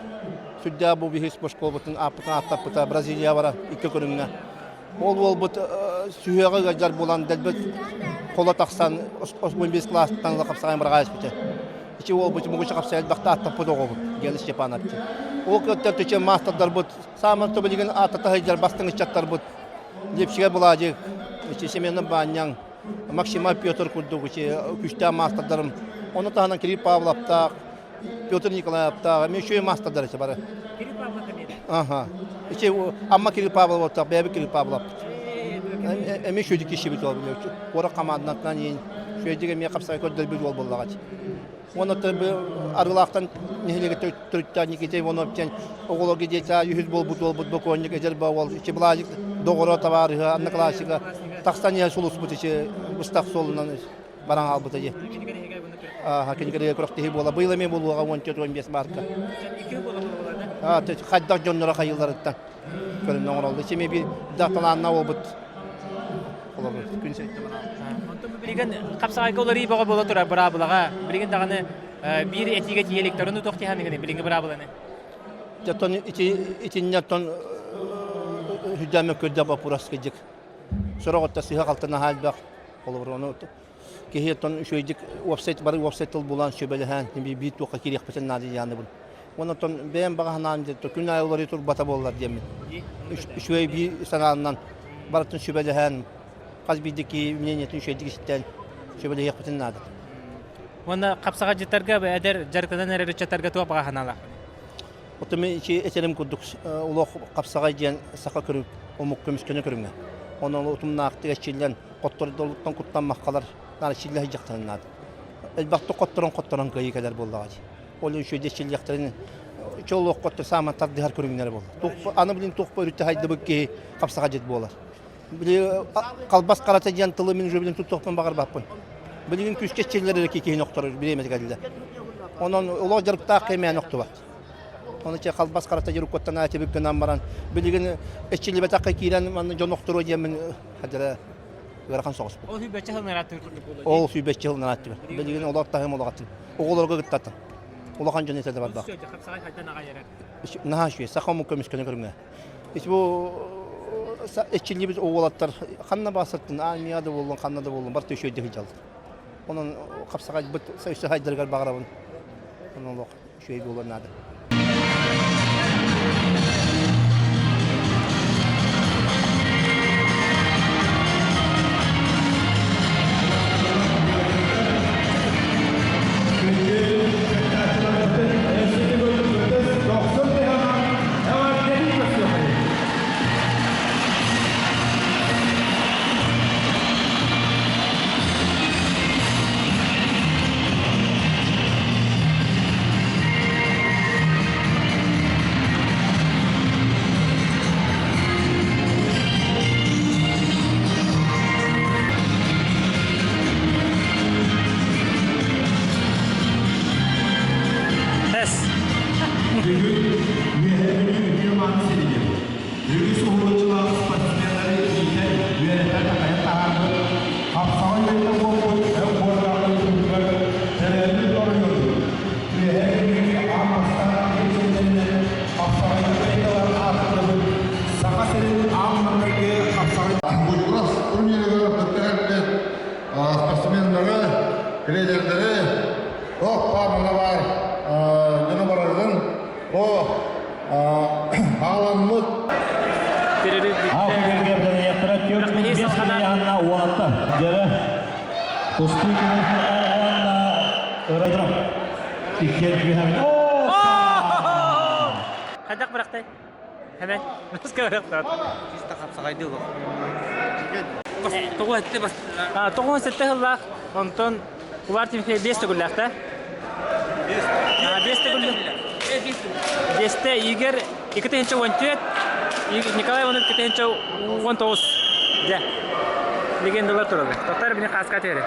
Сүрдээх бу биһи спортшколбутун ааппытын ааттаппыта Бразилия бара икки көрүҥҥэ. Ол уолбут сүһүөҕэ ыалдьар буолан дэлбит холо тахсан 15 класстан ыла хапсаҕайын быраҕа испитэ. Ичи уолбут мугуча хапсай элбэхтэ ааттаппыт оҕобут Гена Степанович. Ол кыттар төчө маастардарбыт, сааман тобилигин аатата сылдьар бастыҥ ыччаттарбыт Лепсигэ Былаадьык, Семенов Баанньаҥ, Максима Петр курдук күстээх маастардарым. Ону таһынан Кирилл Павловтаах, Петр Николаевтаах, эмиэ үчүгэй маастардар этэ бары. Кирилл Павлов эмиэ? Аха. Ичи Амма Кирилл Павловтаах, бэйэбит Кирилл Павловпыт. Эмиэ үчүгэй киһибит ол. Куорат хамаандатынан иин үчүгэйдик эмиэ хапсаҕай көрдөрбүт уол буоллаҕа. Уонна Арыылаахтан нэһилиэгиттэн төрүттээх Никита Иванов диэн оҕолорго диэтэ үһүс буолбут уолбут бокуонньук эдэр уол ичи Былаадьык доҕоро табаарыһа однокласснига тахсан иһэ сулуспут ичи быстах суолунан баран хаалбыта дии. Ааха кинигэлэргэ күрэхтэһии буола. Быйыл эмиэ буолуоҕа 14-15 маарка. Хайдах дьонноро хайыыларыттан көрүнэн оҥороллор. Ичи эмиэ биир да талааннаах уолбут холобур күн сиртэн Онтон бу билигин хапсаҕайга уларыы бөҕө буола турар быраабылаҕа. Билигин даҕаны биир этиигэ тиийэ иликтэрин утуох тиһаныгыны билиҥҥи быраабыланы. Оттон ити итиннэ оттон хүдээмэ көрдөх боппуруос кыдьык. Сорох отто сыһа халта наһаа элбэх. Холобур ону киһи оттон үчүгэйдик уопсай бары уопсай тыл булан сүбэлэһэн биир туохха киириэхпитин наада диэханыбын. Уонна оттон бэйэм баҕа санаам диэн күн аайы уларыйа турбата буоллар диэммин. Үчүгэй биир санаанан барытын сүбэлэһэн хас биирдии киһи мнениетин үчүгэйдик истэн сүбэлэһиэхпитин наада. Уонна хапсаҕайдьыттарга эдэр дьарыктанан эрэр ыччаттарга туох баҕа санаалаах? Оттон мин ити этэрим курдук олох хапсаҕай диэн саха көрүҥ омук көмүскэнэ көрүҥэ. Онон утумнаахтык эрчиллэн хоттордолуттан куттаммаккалар наар эрчиллэ сылдьыахтарын наада. Элбэхтик хотторон-хотторон кыайыы кэлэр буоллаҕа дии. Ол үчүгэй эрчиллиэхтэрин чолуоххо саамай тардыһар көрүҥнэрэ буолла. Аны билин туохпа өрүттэ хайдыбыт киһи хапсаҕайдьыт буолар. Били халбас харата диэн тылы мин уже билин туттуохпун баҕарбаппын. Билигин күүскэ эрчиллэр эрэ киһини охторор бириэмэтэ кэллэ. Онон олох дьарыктаах кэмээн охтубат. Ону че халбас харата дьарыккоттан аатыбыт гынан баран билигин эрчиллибэтэххэ киирэн манна дьон охторуо диэммин хадара ыарахан соҕус. Ол сүүрбэччэ сыл нарааттыыр курдук буолуо. Ол сүүрбэччэ сыл нарааттыыр. Билигин олох таһым олоҕатын. Оҕолорго кыттатын. Улахан дьон этэ барбах. Наһаа үчүгэй. Саха омук көмүскэнэ көрүҥэ. Ити бу эрчиллибит уолаттар ханна баасаттын, армия да буоллун, ханна да буоллун, барыта үчүгэйдик сылдьаллар. Онон хапсаҕайбыт өссө сайдарыгар баҕарабын. Онон олох үчүгэй буолуон наада. Тэс. Бүгүн Үөһээ Бүлүү үтүө-мааны сиригэр үгүс уһулуччулаах спортсменнары иитэн, үөрэтэн-такайан таһаарбыт, хапсаҕай үөрэтэ буолбут өҥ буордаах дойдутугар төрөөбүт оройуонун Үөһээ Бүлүүгэ аан бастаан биир сирдэринэн хапсаҕайга кыайыылар ааттанабыт Саха сирин аан маҥнайгы хапсаҕай Бургас турнирыгар кытта кэлбит спортсменнары, тренердэри Оппа манна баар дьону бараргын о хааламмыт Хайдах бырахтай? Hemen. Наска бырахтаат. Чисто хапсаҕайдыы олох. Тоҕу этте бас. Тоҕу сетте сыллаах. Онтон Улар Тимофей 5 төгүллээх да? 5 төгүллээх. Биэстэ Игорь 2014, Николай Иванов 2019. Дьэ. Легендалар тураллар. Тоттар бини хааска тиэрэ.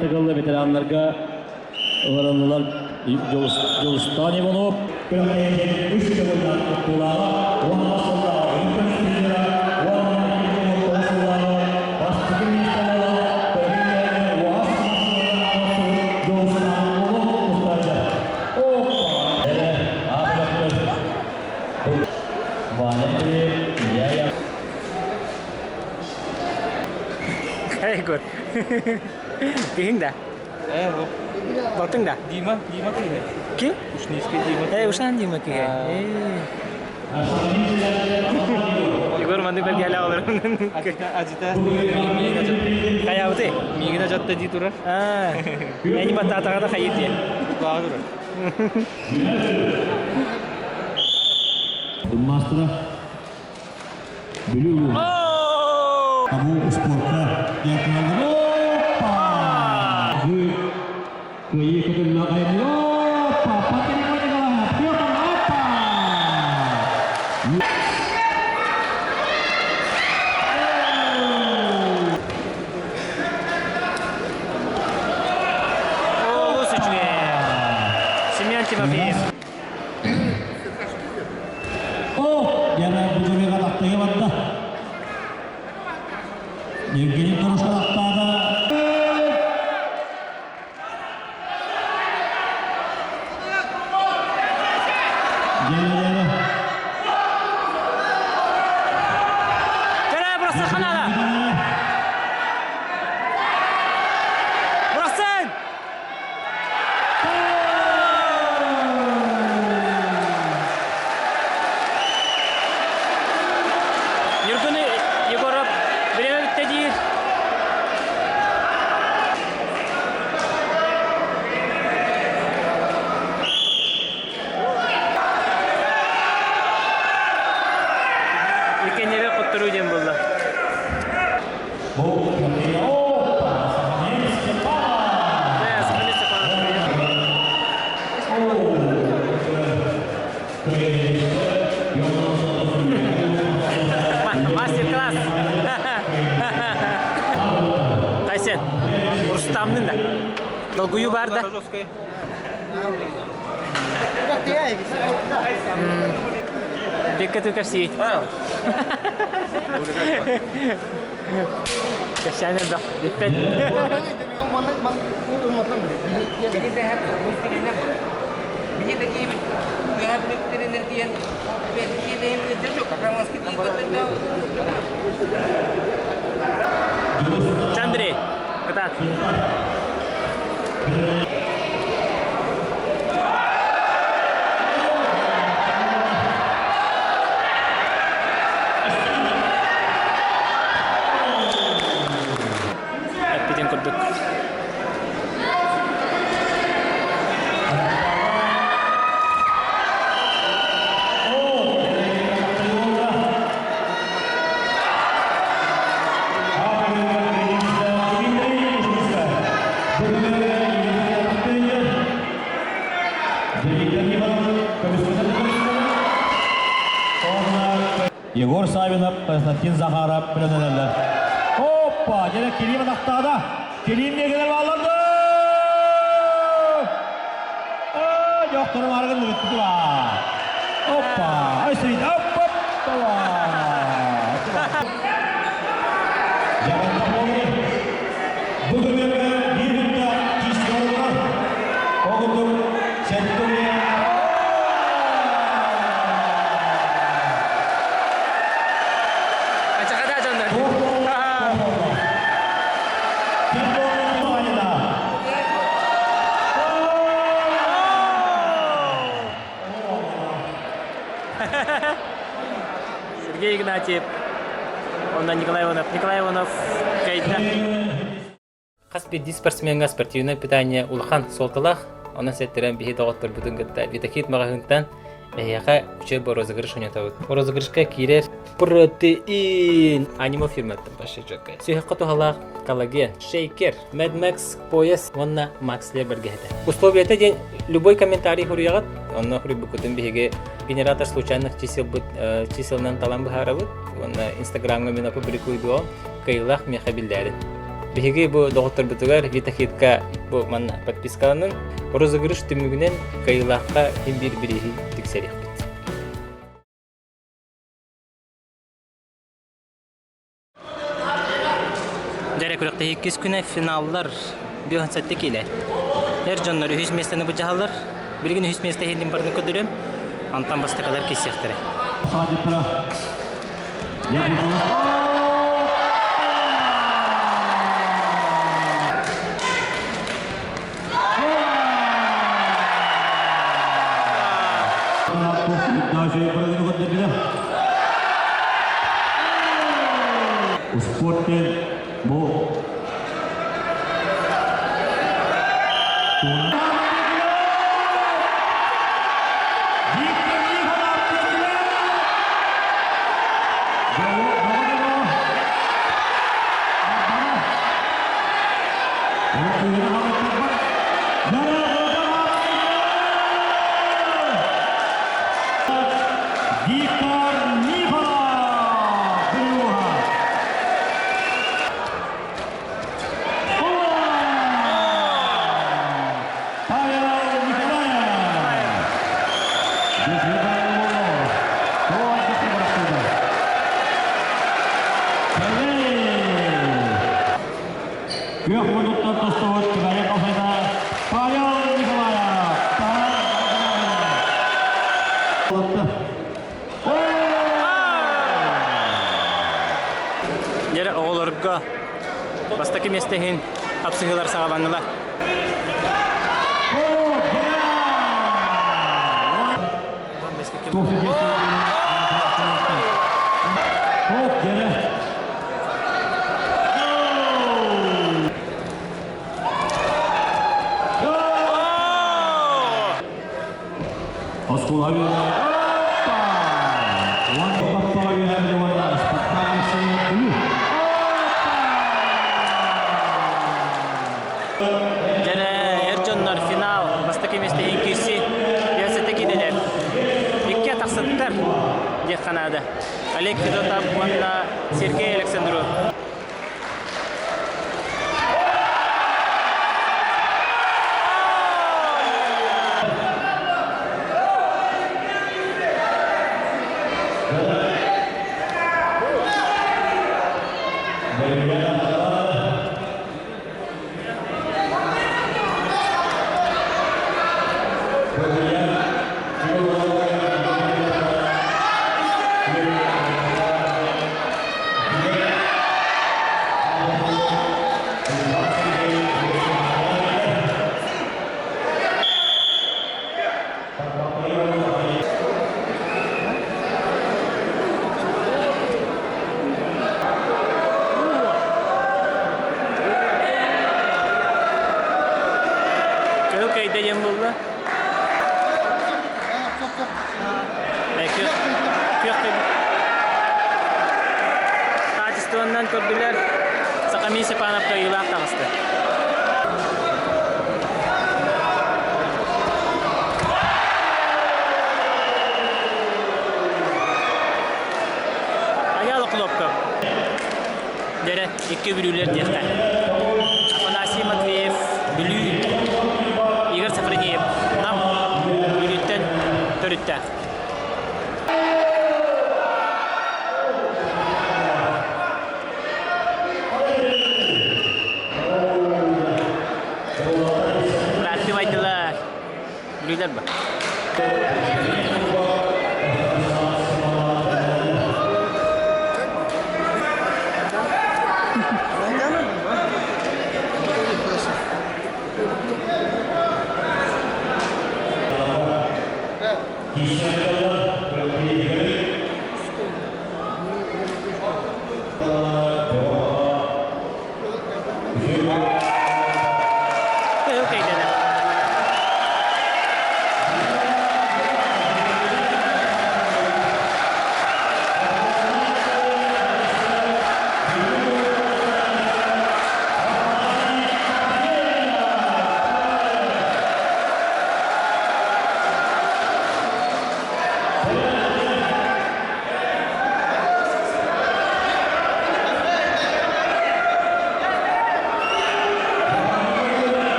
Тыгыллы ветераннарга ыларыллылар Дьулустан Иванов күрэхтэһиитин үс төгүллээх кыттыылааҕа уонна сыллааҕы Олимпия призера уонна 2009 сыллааҕы бастакы миэстэни ылан Көрүҥнээҕи УАЗ Егор. Киһиҥ да? Э, бу. Балтыҥ да? Дима, Дима киһи. Ким? Ушницкий Дима. Э, Ушан Дима киһи. Егор маннык бэргэһэлээх олорон. Ажита миигин ажатта. Хайаабыты? Миигин ажатта дии турар. Аа. Эни баттаатаҕа да хайыт диэн. Баҕа турар. Мастера Бүлүү Абу спортка диэн Опа! Кыайыы көтөллөөх айымньы Опа! Патриот Николаев Петр Опа! Олус үчүгэй. Семен Тимофеев. О! Яна Бузовега тахтыга барда. Евгений Торушка тахтаада. Дьэре-дьэре. Дьэре, бырахсыахха наада. Бырахсын! Ньургун Егоров бириэмэ бүттэ диир. Иккиэннэрэ хотторуу диэн буолла. Мастер-класс. Тайсен, Рустамнын да. Долгую бар да. Бекке түкәсий. Кэпсээн элбэх. Бүппэт. Андрей, кытаат. Эппитин курдук. Егор Савинов, Константин Захаров билэнэллэр. Опа! Дьэ Кирим атахтаада. Кирим диэгилер баалларды! Дьохторун аргын ыттыла. Опа! Ай сыйт! Оп! Оп! Бу күнүгө биир күндө киистиоллар. Оҕутун сеттуне Ачакада дьоннор. Сергей Игнатьев, онно Николай Иванов. Николай Иванов кайда. Хас биирдии спортсмеҥҥа спортивнай питание улахан суолталаах. Онон сэттэрэн биһи доҕотторбутун кытта Витахит маҕаһыынтан эһиэхэ үчүгэй розыгрыш ойнотобут. Розыгрышка киирэр протеин анима фирматтан вообще четкая. Сүһэххэ туһалаах коллаген, шейкер, Mad Max пояс уонна Max Лебергэһэтэ. Условията диэн любой комментарий хуруйаҕыт, онно хуруйбуккутун биһиги генератор случайных чиселбыт чиселынан талан быһаарабыт уонна инстаграмҥа мин опубликуйдуом кыайыылаах миэхэ биллээрин. Биһиги бу доҕотторбутугар Витахитка бу манна подпискаланын розыгрыш түмүгүнэн кыайыылаахха ким биир бирииһи тиксэриэхпит. Дьэрэ күрэхтэһии иккис күнэ финаллар 57 киилэ. Эр дьоннор үһүс миэстэни былдьаһаллар. Билигин үһүс миэстэ иһин барытын көрдөрүөм. Онтон бастакылар киирсиэхтэрэ. Успуорт бу Виктор Николов! Павел Николаев! Күөх муннуктан тостубут Түбэйэ кафеда Павел Николаев! Дьэ оҕолорго бастакы миэстэ иһин хапсыһыылар саҕаланнылар. Оскуола Дьэрэ, эр дьоннор финал бастакы миэстэ иһин киирси Ясета киирдилэр. Икки атахсыттар диэххэ наада. Олег Федотов уонна Сергей Александров. Кыһыл кэйдэ диэн буолла. Күөх Хаачыстыбаннан көрдүлэр. Сахамин Степанов кыайыылаах таҕыста. Айаала Кулопков. Дэрэ, икки бүлүүлэр диэххэ. Афанасий Матвеев, Бүлүү, Игорь Сафронеев, Нам, Бүлүүттэн төрүттээх. Братты байдылар. Бүлүүлэр ба.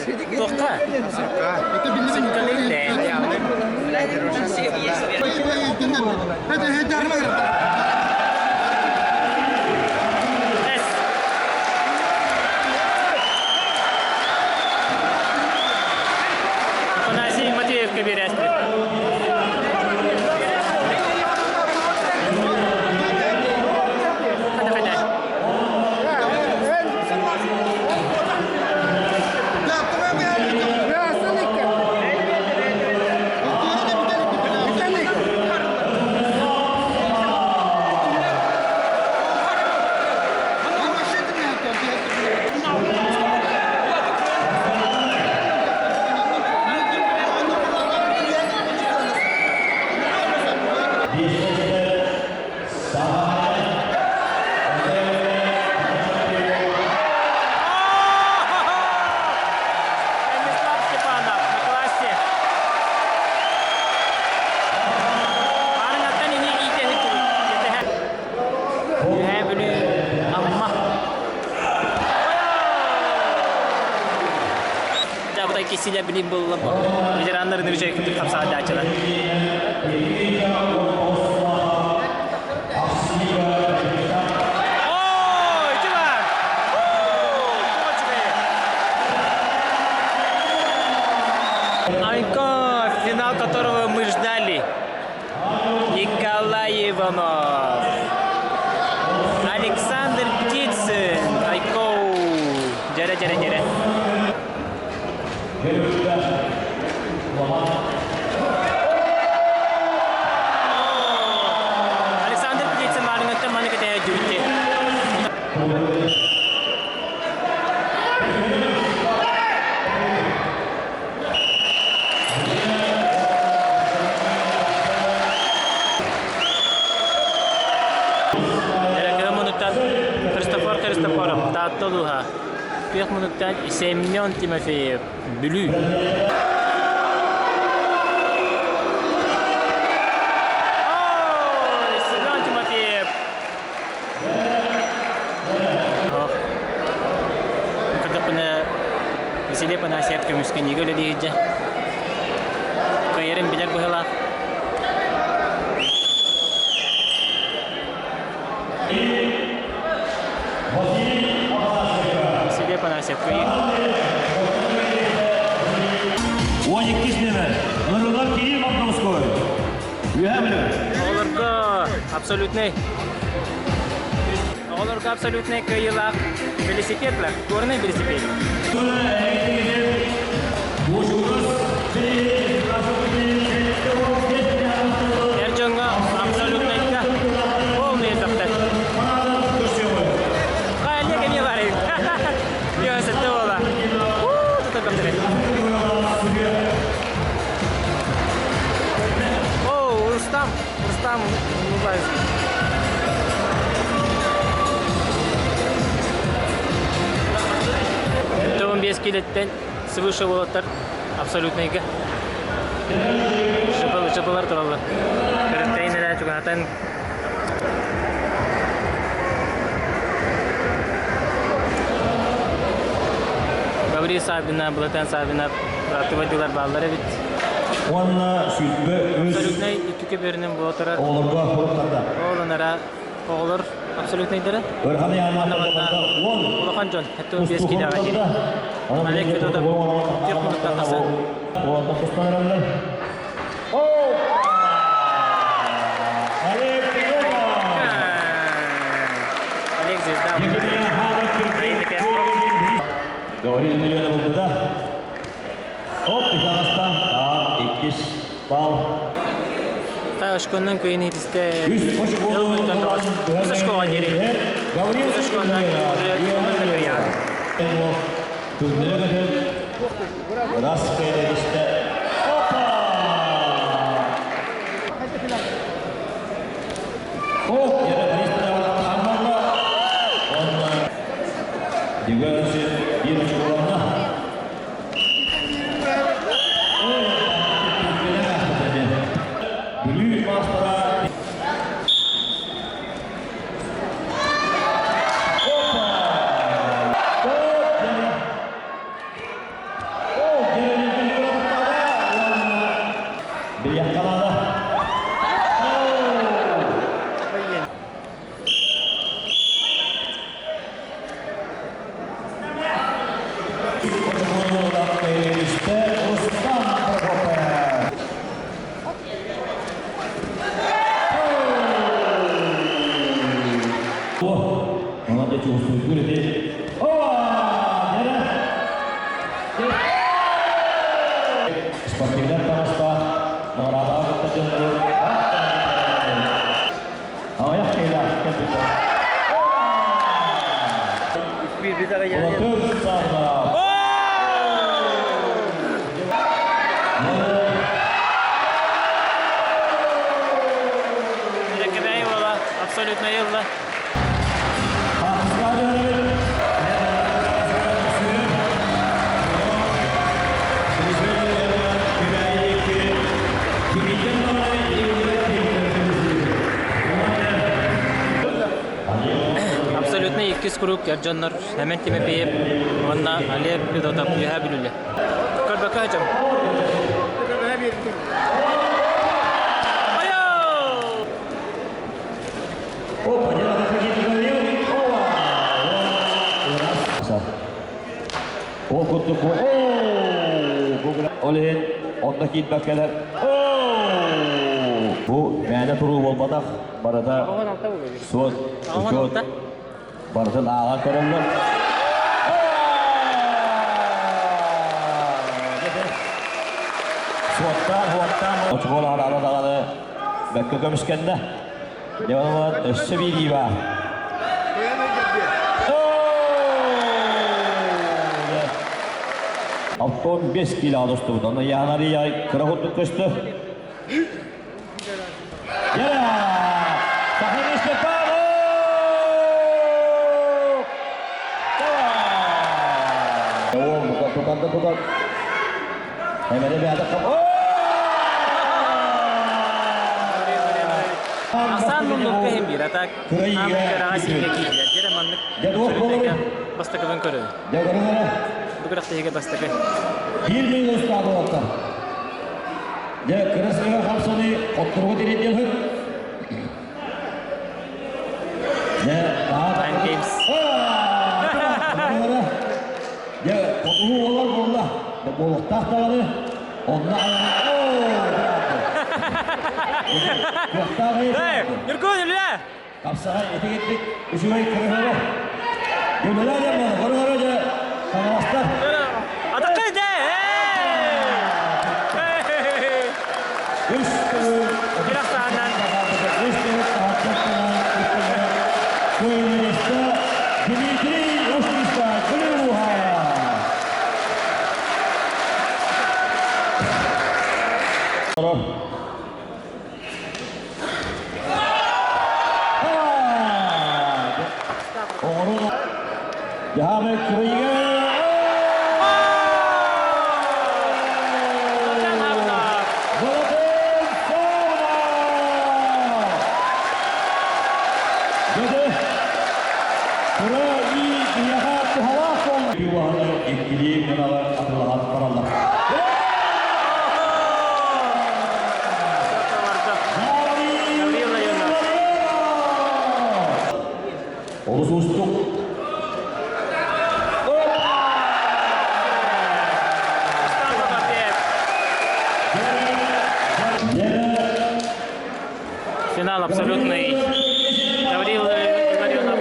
Туохха? Афанасий Матвеевка биэрээспит. Станислав Степанов на классе. Арыҥаттан ини иитэһи кэтэһэ. Үһээ Бүлүү Амма. Дьабытай кисилэ билим булла ветераннарын үчүгэй күндүк хапсаҕайдааччылар. Айко, финал которого мы ждали. Николай Иванов. Александр Птицын. Айко. Дьэрэ, дьэрэ, дьэрэ. Александр Птицын маарыҥҥыттан маны кэтэһэ дьүбүтти. Эрэ мунуктан Христофор Христофоров, Таатта улууһа. Күөх мунуктан Семен Тимофеев, Бүлүү. Семен Тимофеев. Кырдаппына Василий Панасьев көмүскэниигэ үлэлиир дьэ. Кыайарын билэр быһыылаах. Василий Афанасьев кыайыы. 12 номер. Нұрылар Кирилл Мордовской. Үөһэ Бүлүү. Оҕолорго абсолютный Оҕолорго абсолютный кыайыылаах велосипедлар, горный велосипед. Эр дьоҥҥо абсолютнайга полный тоқтат. Олег эмиэ бар эбит. Йосетте буола. О, Рустам, Рустам Мубаев. 15 килеттен свыше болоттар абсолютныйга. Жыбылар тураллар. Көрүктейин эле чугаһатан Гаврил Савина, Блатен Савина братыбадылар бааллар эбит. Уонна сүүрбэ үс Абсолютнай үтүкө бөрүнэн буола турар. оҕолорго хоруктарда. Ол анара оҕолор абсолютнайдара. Ырхан Яна Улахан дьон, 75 килоға диэри. Олег Федотов түөрт муннуктан тахсан. Олег Звезда. Говорили миллиона булду Оп, Казахстан, а, иккис бал. Та шконнан көйін итисте Үс школа диэри. Үс школанан Раз көйдегісте. Опа! Оп, яра Христина Он Дигәнсе bir школана. Бүлүү мастера Спортивнай таҥастаах наҕараадаҕа кытта дьоннору аҕыйах киһилээх кэлбиттэр. Улатыр сааллаах. Кэбээйи уола абсолютно ылла. Абсолютно иккис круг эр дьоннор Сэмэн Тимофеев уонна Олег Федотов үөһээ Бүлүүлэр. Көрбөккө сылдьабын. Ол курдук ол иһин онно киирбэккэлэр бу мээнэ туруу буолбатах барыта суот учуот барытын ааҕан көрөллөр. Суоттаан, хуоттаан, очукуол араара даҕаны бэккэ көмүскэннэ. Дьэ, өссө биирии баар. Алтон 5 кило достубут. Онно яһанарый кыра курдук көстөр. Сахами Степанов! Тутан да тутан. Эмэри бэйэтэ Асан муннукка иһин биир, а так аамыкараҕа сиҥҥэ киирдилэр. Дьэ маннык бастакыбын көрөбүн. Бу күрэхтэһиигэ бастакы. Биир минут болоттар. Дьэ, кыра сыһа хапсаны хотторго тириэрдиэххит. Дьэ, Time Games. Дьэ, хотугу уолар буолла. Буолуохтаах даҕаны. Онно Эй, Нюркун, үлэ! Хапсаҕай итигирдик үчүгэй кырыһыра. Үлэлээ диэн буолла. Көрү-көрү дьэ, хаҥаластар. Атакка дэ! Үс төгүл Күрэх саанан. Үс төгүл Көмүстэ Дмитрий Устинскай Күлүүһэ. Дьаһамай кырыйга Иккилии мыналар атылаһан бараллар. Олус уустук. Финал абсолютный. Гаврил Илларионов,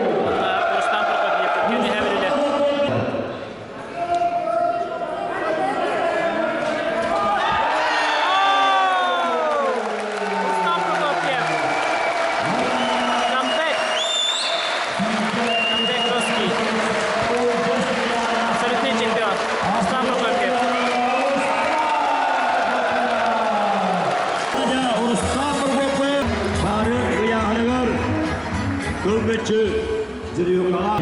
Рустам Прокопьев, Евгений Гаврилев. Рустам Прокопьев. Камбэк. Камбэк русский. Абсолютный чемпион. Рустам Прокопьев. Рустам Прокопьев бары ыйааһыныгар көмөчү Деревкаҕа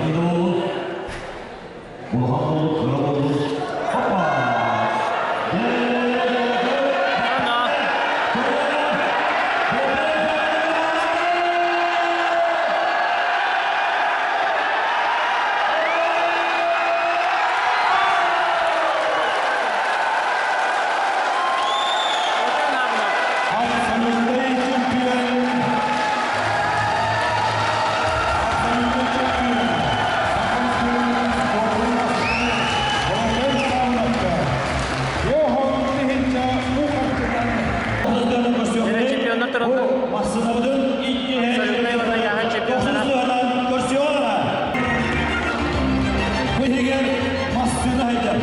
Улахан болук, кыра болук. Хопа! Абсолютный чемпион! Абсолютный чемпион! массыына сылдьар.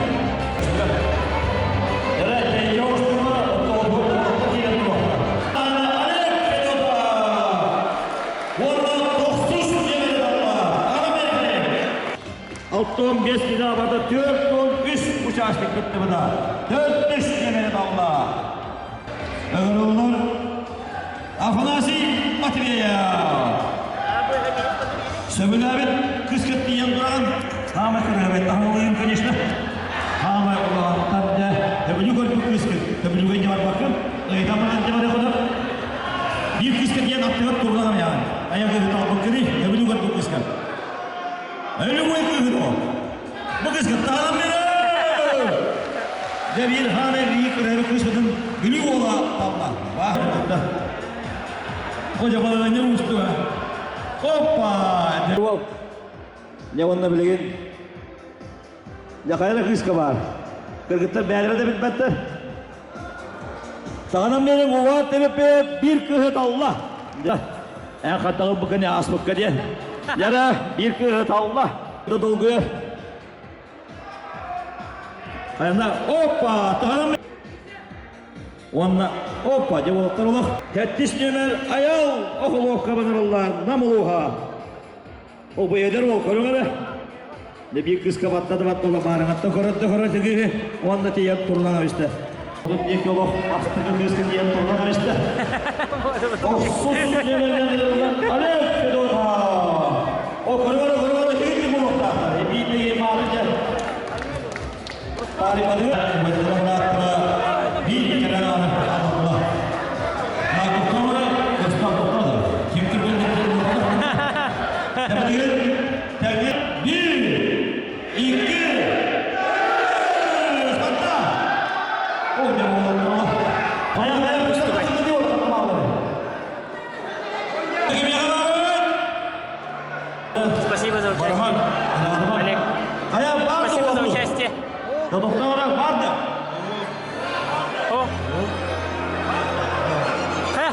Эрэ тэйгэ оҕустума, Алтон бес кинабада төрт он үс участник кыттыбыта. Төрт үс немени талла. Öğrülür Афанасий Матвеев. Сөбүлээбит кыс кыттыйан туран, хаама көрөбөт аһылыйын, конечно. Хаама улааттар дэ, төбүлү көрбүт кыс кыт, төбүлүгө не барбаккын, ыйтамынан де бар ходар. Биир кыс кытыйан аттыгар турдан яан. Аяк кыһы талбыккыны, төбүлү көрбүт кыс кыт. Өлү кыһы о. Бу кыс кыт таалам бere. Дэ биир хаама рии көрөбү кыс кытын бүлүү ола талла. Вах, Хожа балаланыр устуга. Опа! Не онна билигин. Якайра кыска бар. Кыргыттар бәлere де билбеттер. Сағанан менің оға тебепе bir кыһы талла. Ә хаттағы бұкыне аспыққа де. Яра bir кыһы талла. Долгуя. Айна, опа, тағанан Онна, опа, деп олықтар олық. Тәттіс нөмір аял оқылуққа банырылар, намылуға. Ол бұйдер ол көріңірі. Не bir кыска баттады баттады барыңатта көрөттө көрөттө онда тиеп турлан өсті. Бұл екі олық астығы кыска тиеп турлан өсті. Оқсыз нөмірлер Олег Федотов. О, көріңірі, көріңірі, тегін болуқта. Бейті мағыжа. Паримады, bir kere Allah. Bir, iki, üç, hatta. O ne oldu? Ayak ayak üstü diyor. Спасибо за участие. Олег. Спасибо за участие. О. Ха.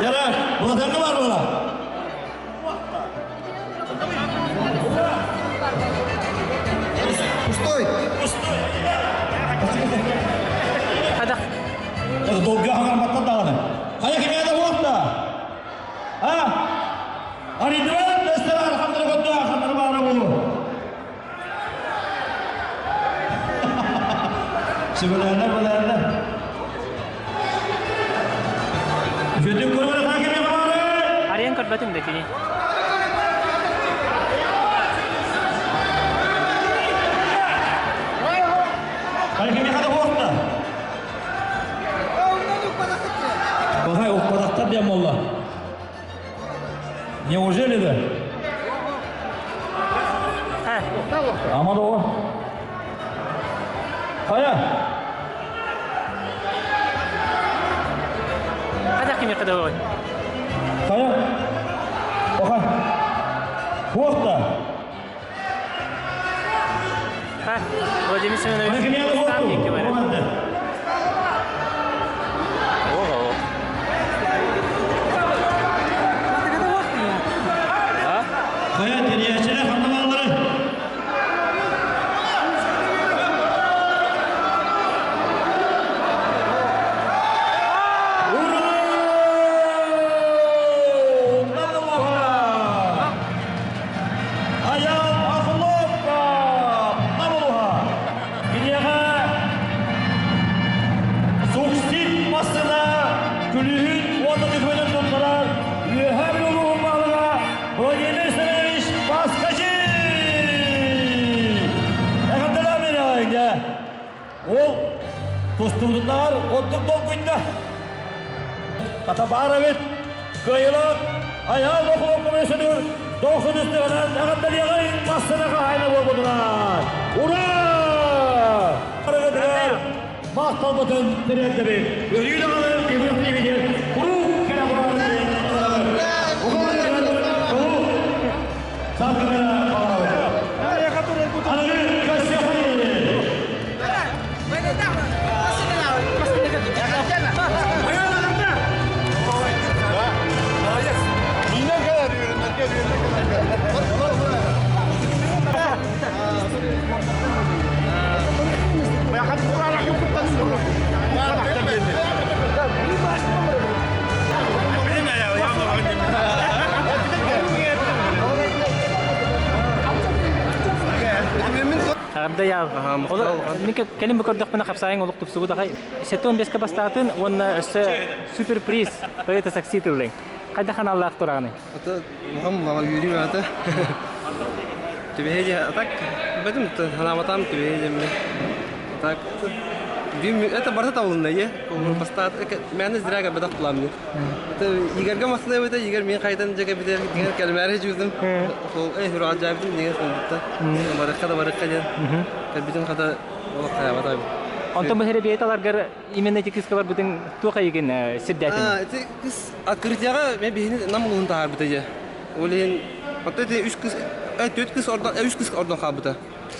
Яра, бұлатанғы бар бұла. Пустой. Хада. Это долго хаңар дағаны. Қая кемеде уақта? А? Аридуан дәстер архамдыр көтті архамдыр бары болу. Сөбілерler білерler. Жөтік көрмені қая кеме бары? Ариян көрбөтүм да кини. Қая кеме қада уақта? Бағай оқпадақтар дем олла. Неужели да? Амады о. Қая? Хада кеме када ой. Қая? Оқа. Уақта. Ха. Владимир Семенович. Там не говорят. Ого. Қая терияшілер қандамалары. Аял Ахлопка Намылуға. Кинеға Суксит масына күлүһүн уонна түхөнөн туттарар Үөһэ билулуһун баалыга Владимир Семенович Баскачи! Эҕэрдэлээ мени Ол тустубутунаар оттук долгуйда. Ката баар эбит кыайылаах Аял Охлопка мөсөнүр доқсын үстігінен эҕэрдэлиэҕин массынаға хайна болбутунар. Ура! Мақталбытын тирердебит. Өрүү даҕаны кебиртибитин куруук кэлэ Аҕарда яал. Мин кэлин бу көрдөхпүнэ хапсаайың олох тупсубут аҕай. 75-ке бастаатын уонна өссө супер приз Toyota Succeed ыллыҥ. Хайдах аналлаах тураҕыный? Ата улахан мала үөрүү ата. Түбэһэ а так бэтим санаабатам түбэһэ дэммин. Так это барыта табылынна е. Бастаат мээнэ зря бадах буламмын. Это Игорьга масына эбитэ, Игорь мин хайтан дьэ кэбитэ деген кэлмээри жуутум. Сол э хүраажаабытым деген солбутта. Барыкка да барыкка диэн. Кэлбитим хата олох хайабата. Онтон бу херебиэт аларгар именно эти кыска барбытын туох эйигин сирдээтин? А, ити кыс открытияга мен биһини нам улуһун таһаарбыта дьэ. Ол иһин оттон ити үс кыс төрт кыс ордон үс кыс ордон хаалбыта.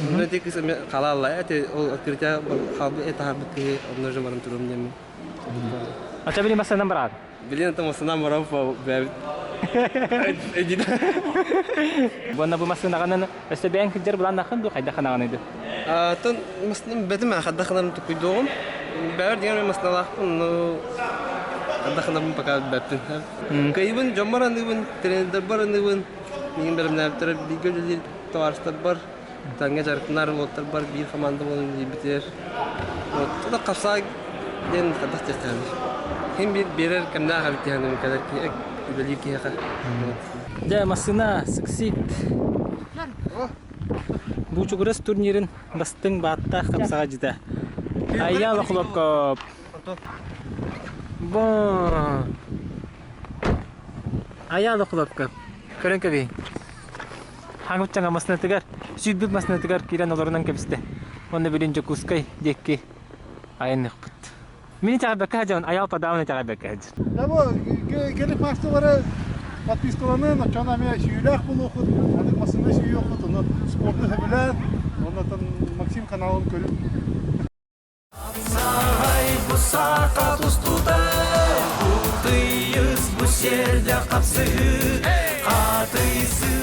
Онно ити кыс эме халаалла эти ол открытия хаалбыт таһаарбыт киһи онно же баран турум диэммин. Ача били массанан бараат? Билин ата массанан барам бэбит. Буонна бу массынаҕанан өссө бэйэҥ кырдьар былааннааххын дуу хайдах ханаҕаный дуу? Тон массыным бэтим хайдах ханарым тукуйдуоҕум. Бэбэр деген мен массыналаахпын, но хайдах ханарым пока бэттин. Кыйыбын дьоммор аныыбын, тренердэрбэр аныыбын, миигин бэлэмнээбиттэр бииргэ үлэлиир табаарыстарбар, Таҥҥа дьарыктанар уолаттарбар биир команда буолан үлэлиирбитигэр вот хапсаай диэн хайдах диэхтээх Хин биир биэрэр кэмнээх эбит диэн кэлэр киһи үлэлиир киһиэхэ. Дьэ, массыына Succeed Буучугурас турнирын бастыҥ бааттаах хапсаҕайдьыта Айаала Хлопков. Бо Айаала Хлопков. Көрөн кэбиһиҥ. Хаҥыт-чаҥа массыынатыгар, сүүрбүт массыынатыгар киирэн олорунан кэбистэ. Уонна билин Дьокуускай диэки айанныахпыт. Мин итэҕэйбэккэ сылдьабын, Айаал Падаун итэҕэйбэккэ сылдьар. Да бу кэлик маасталары подпискаланын, оччоҕуна эмиэ сүүйүүлээх буолуоххут, анык массыына сүүйүөххүт, ону спорду сөбүлээн, оннотон Максим каналын көрүҥ. Сағай сақа тустута Бу тыйыс бу серде қапсыы Қатыйсы.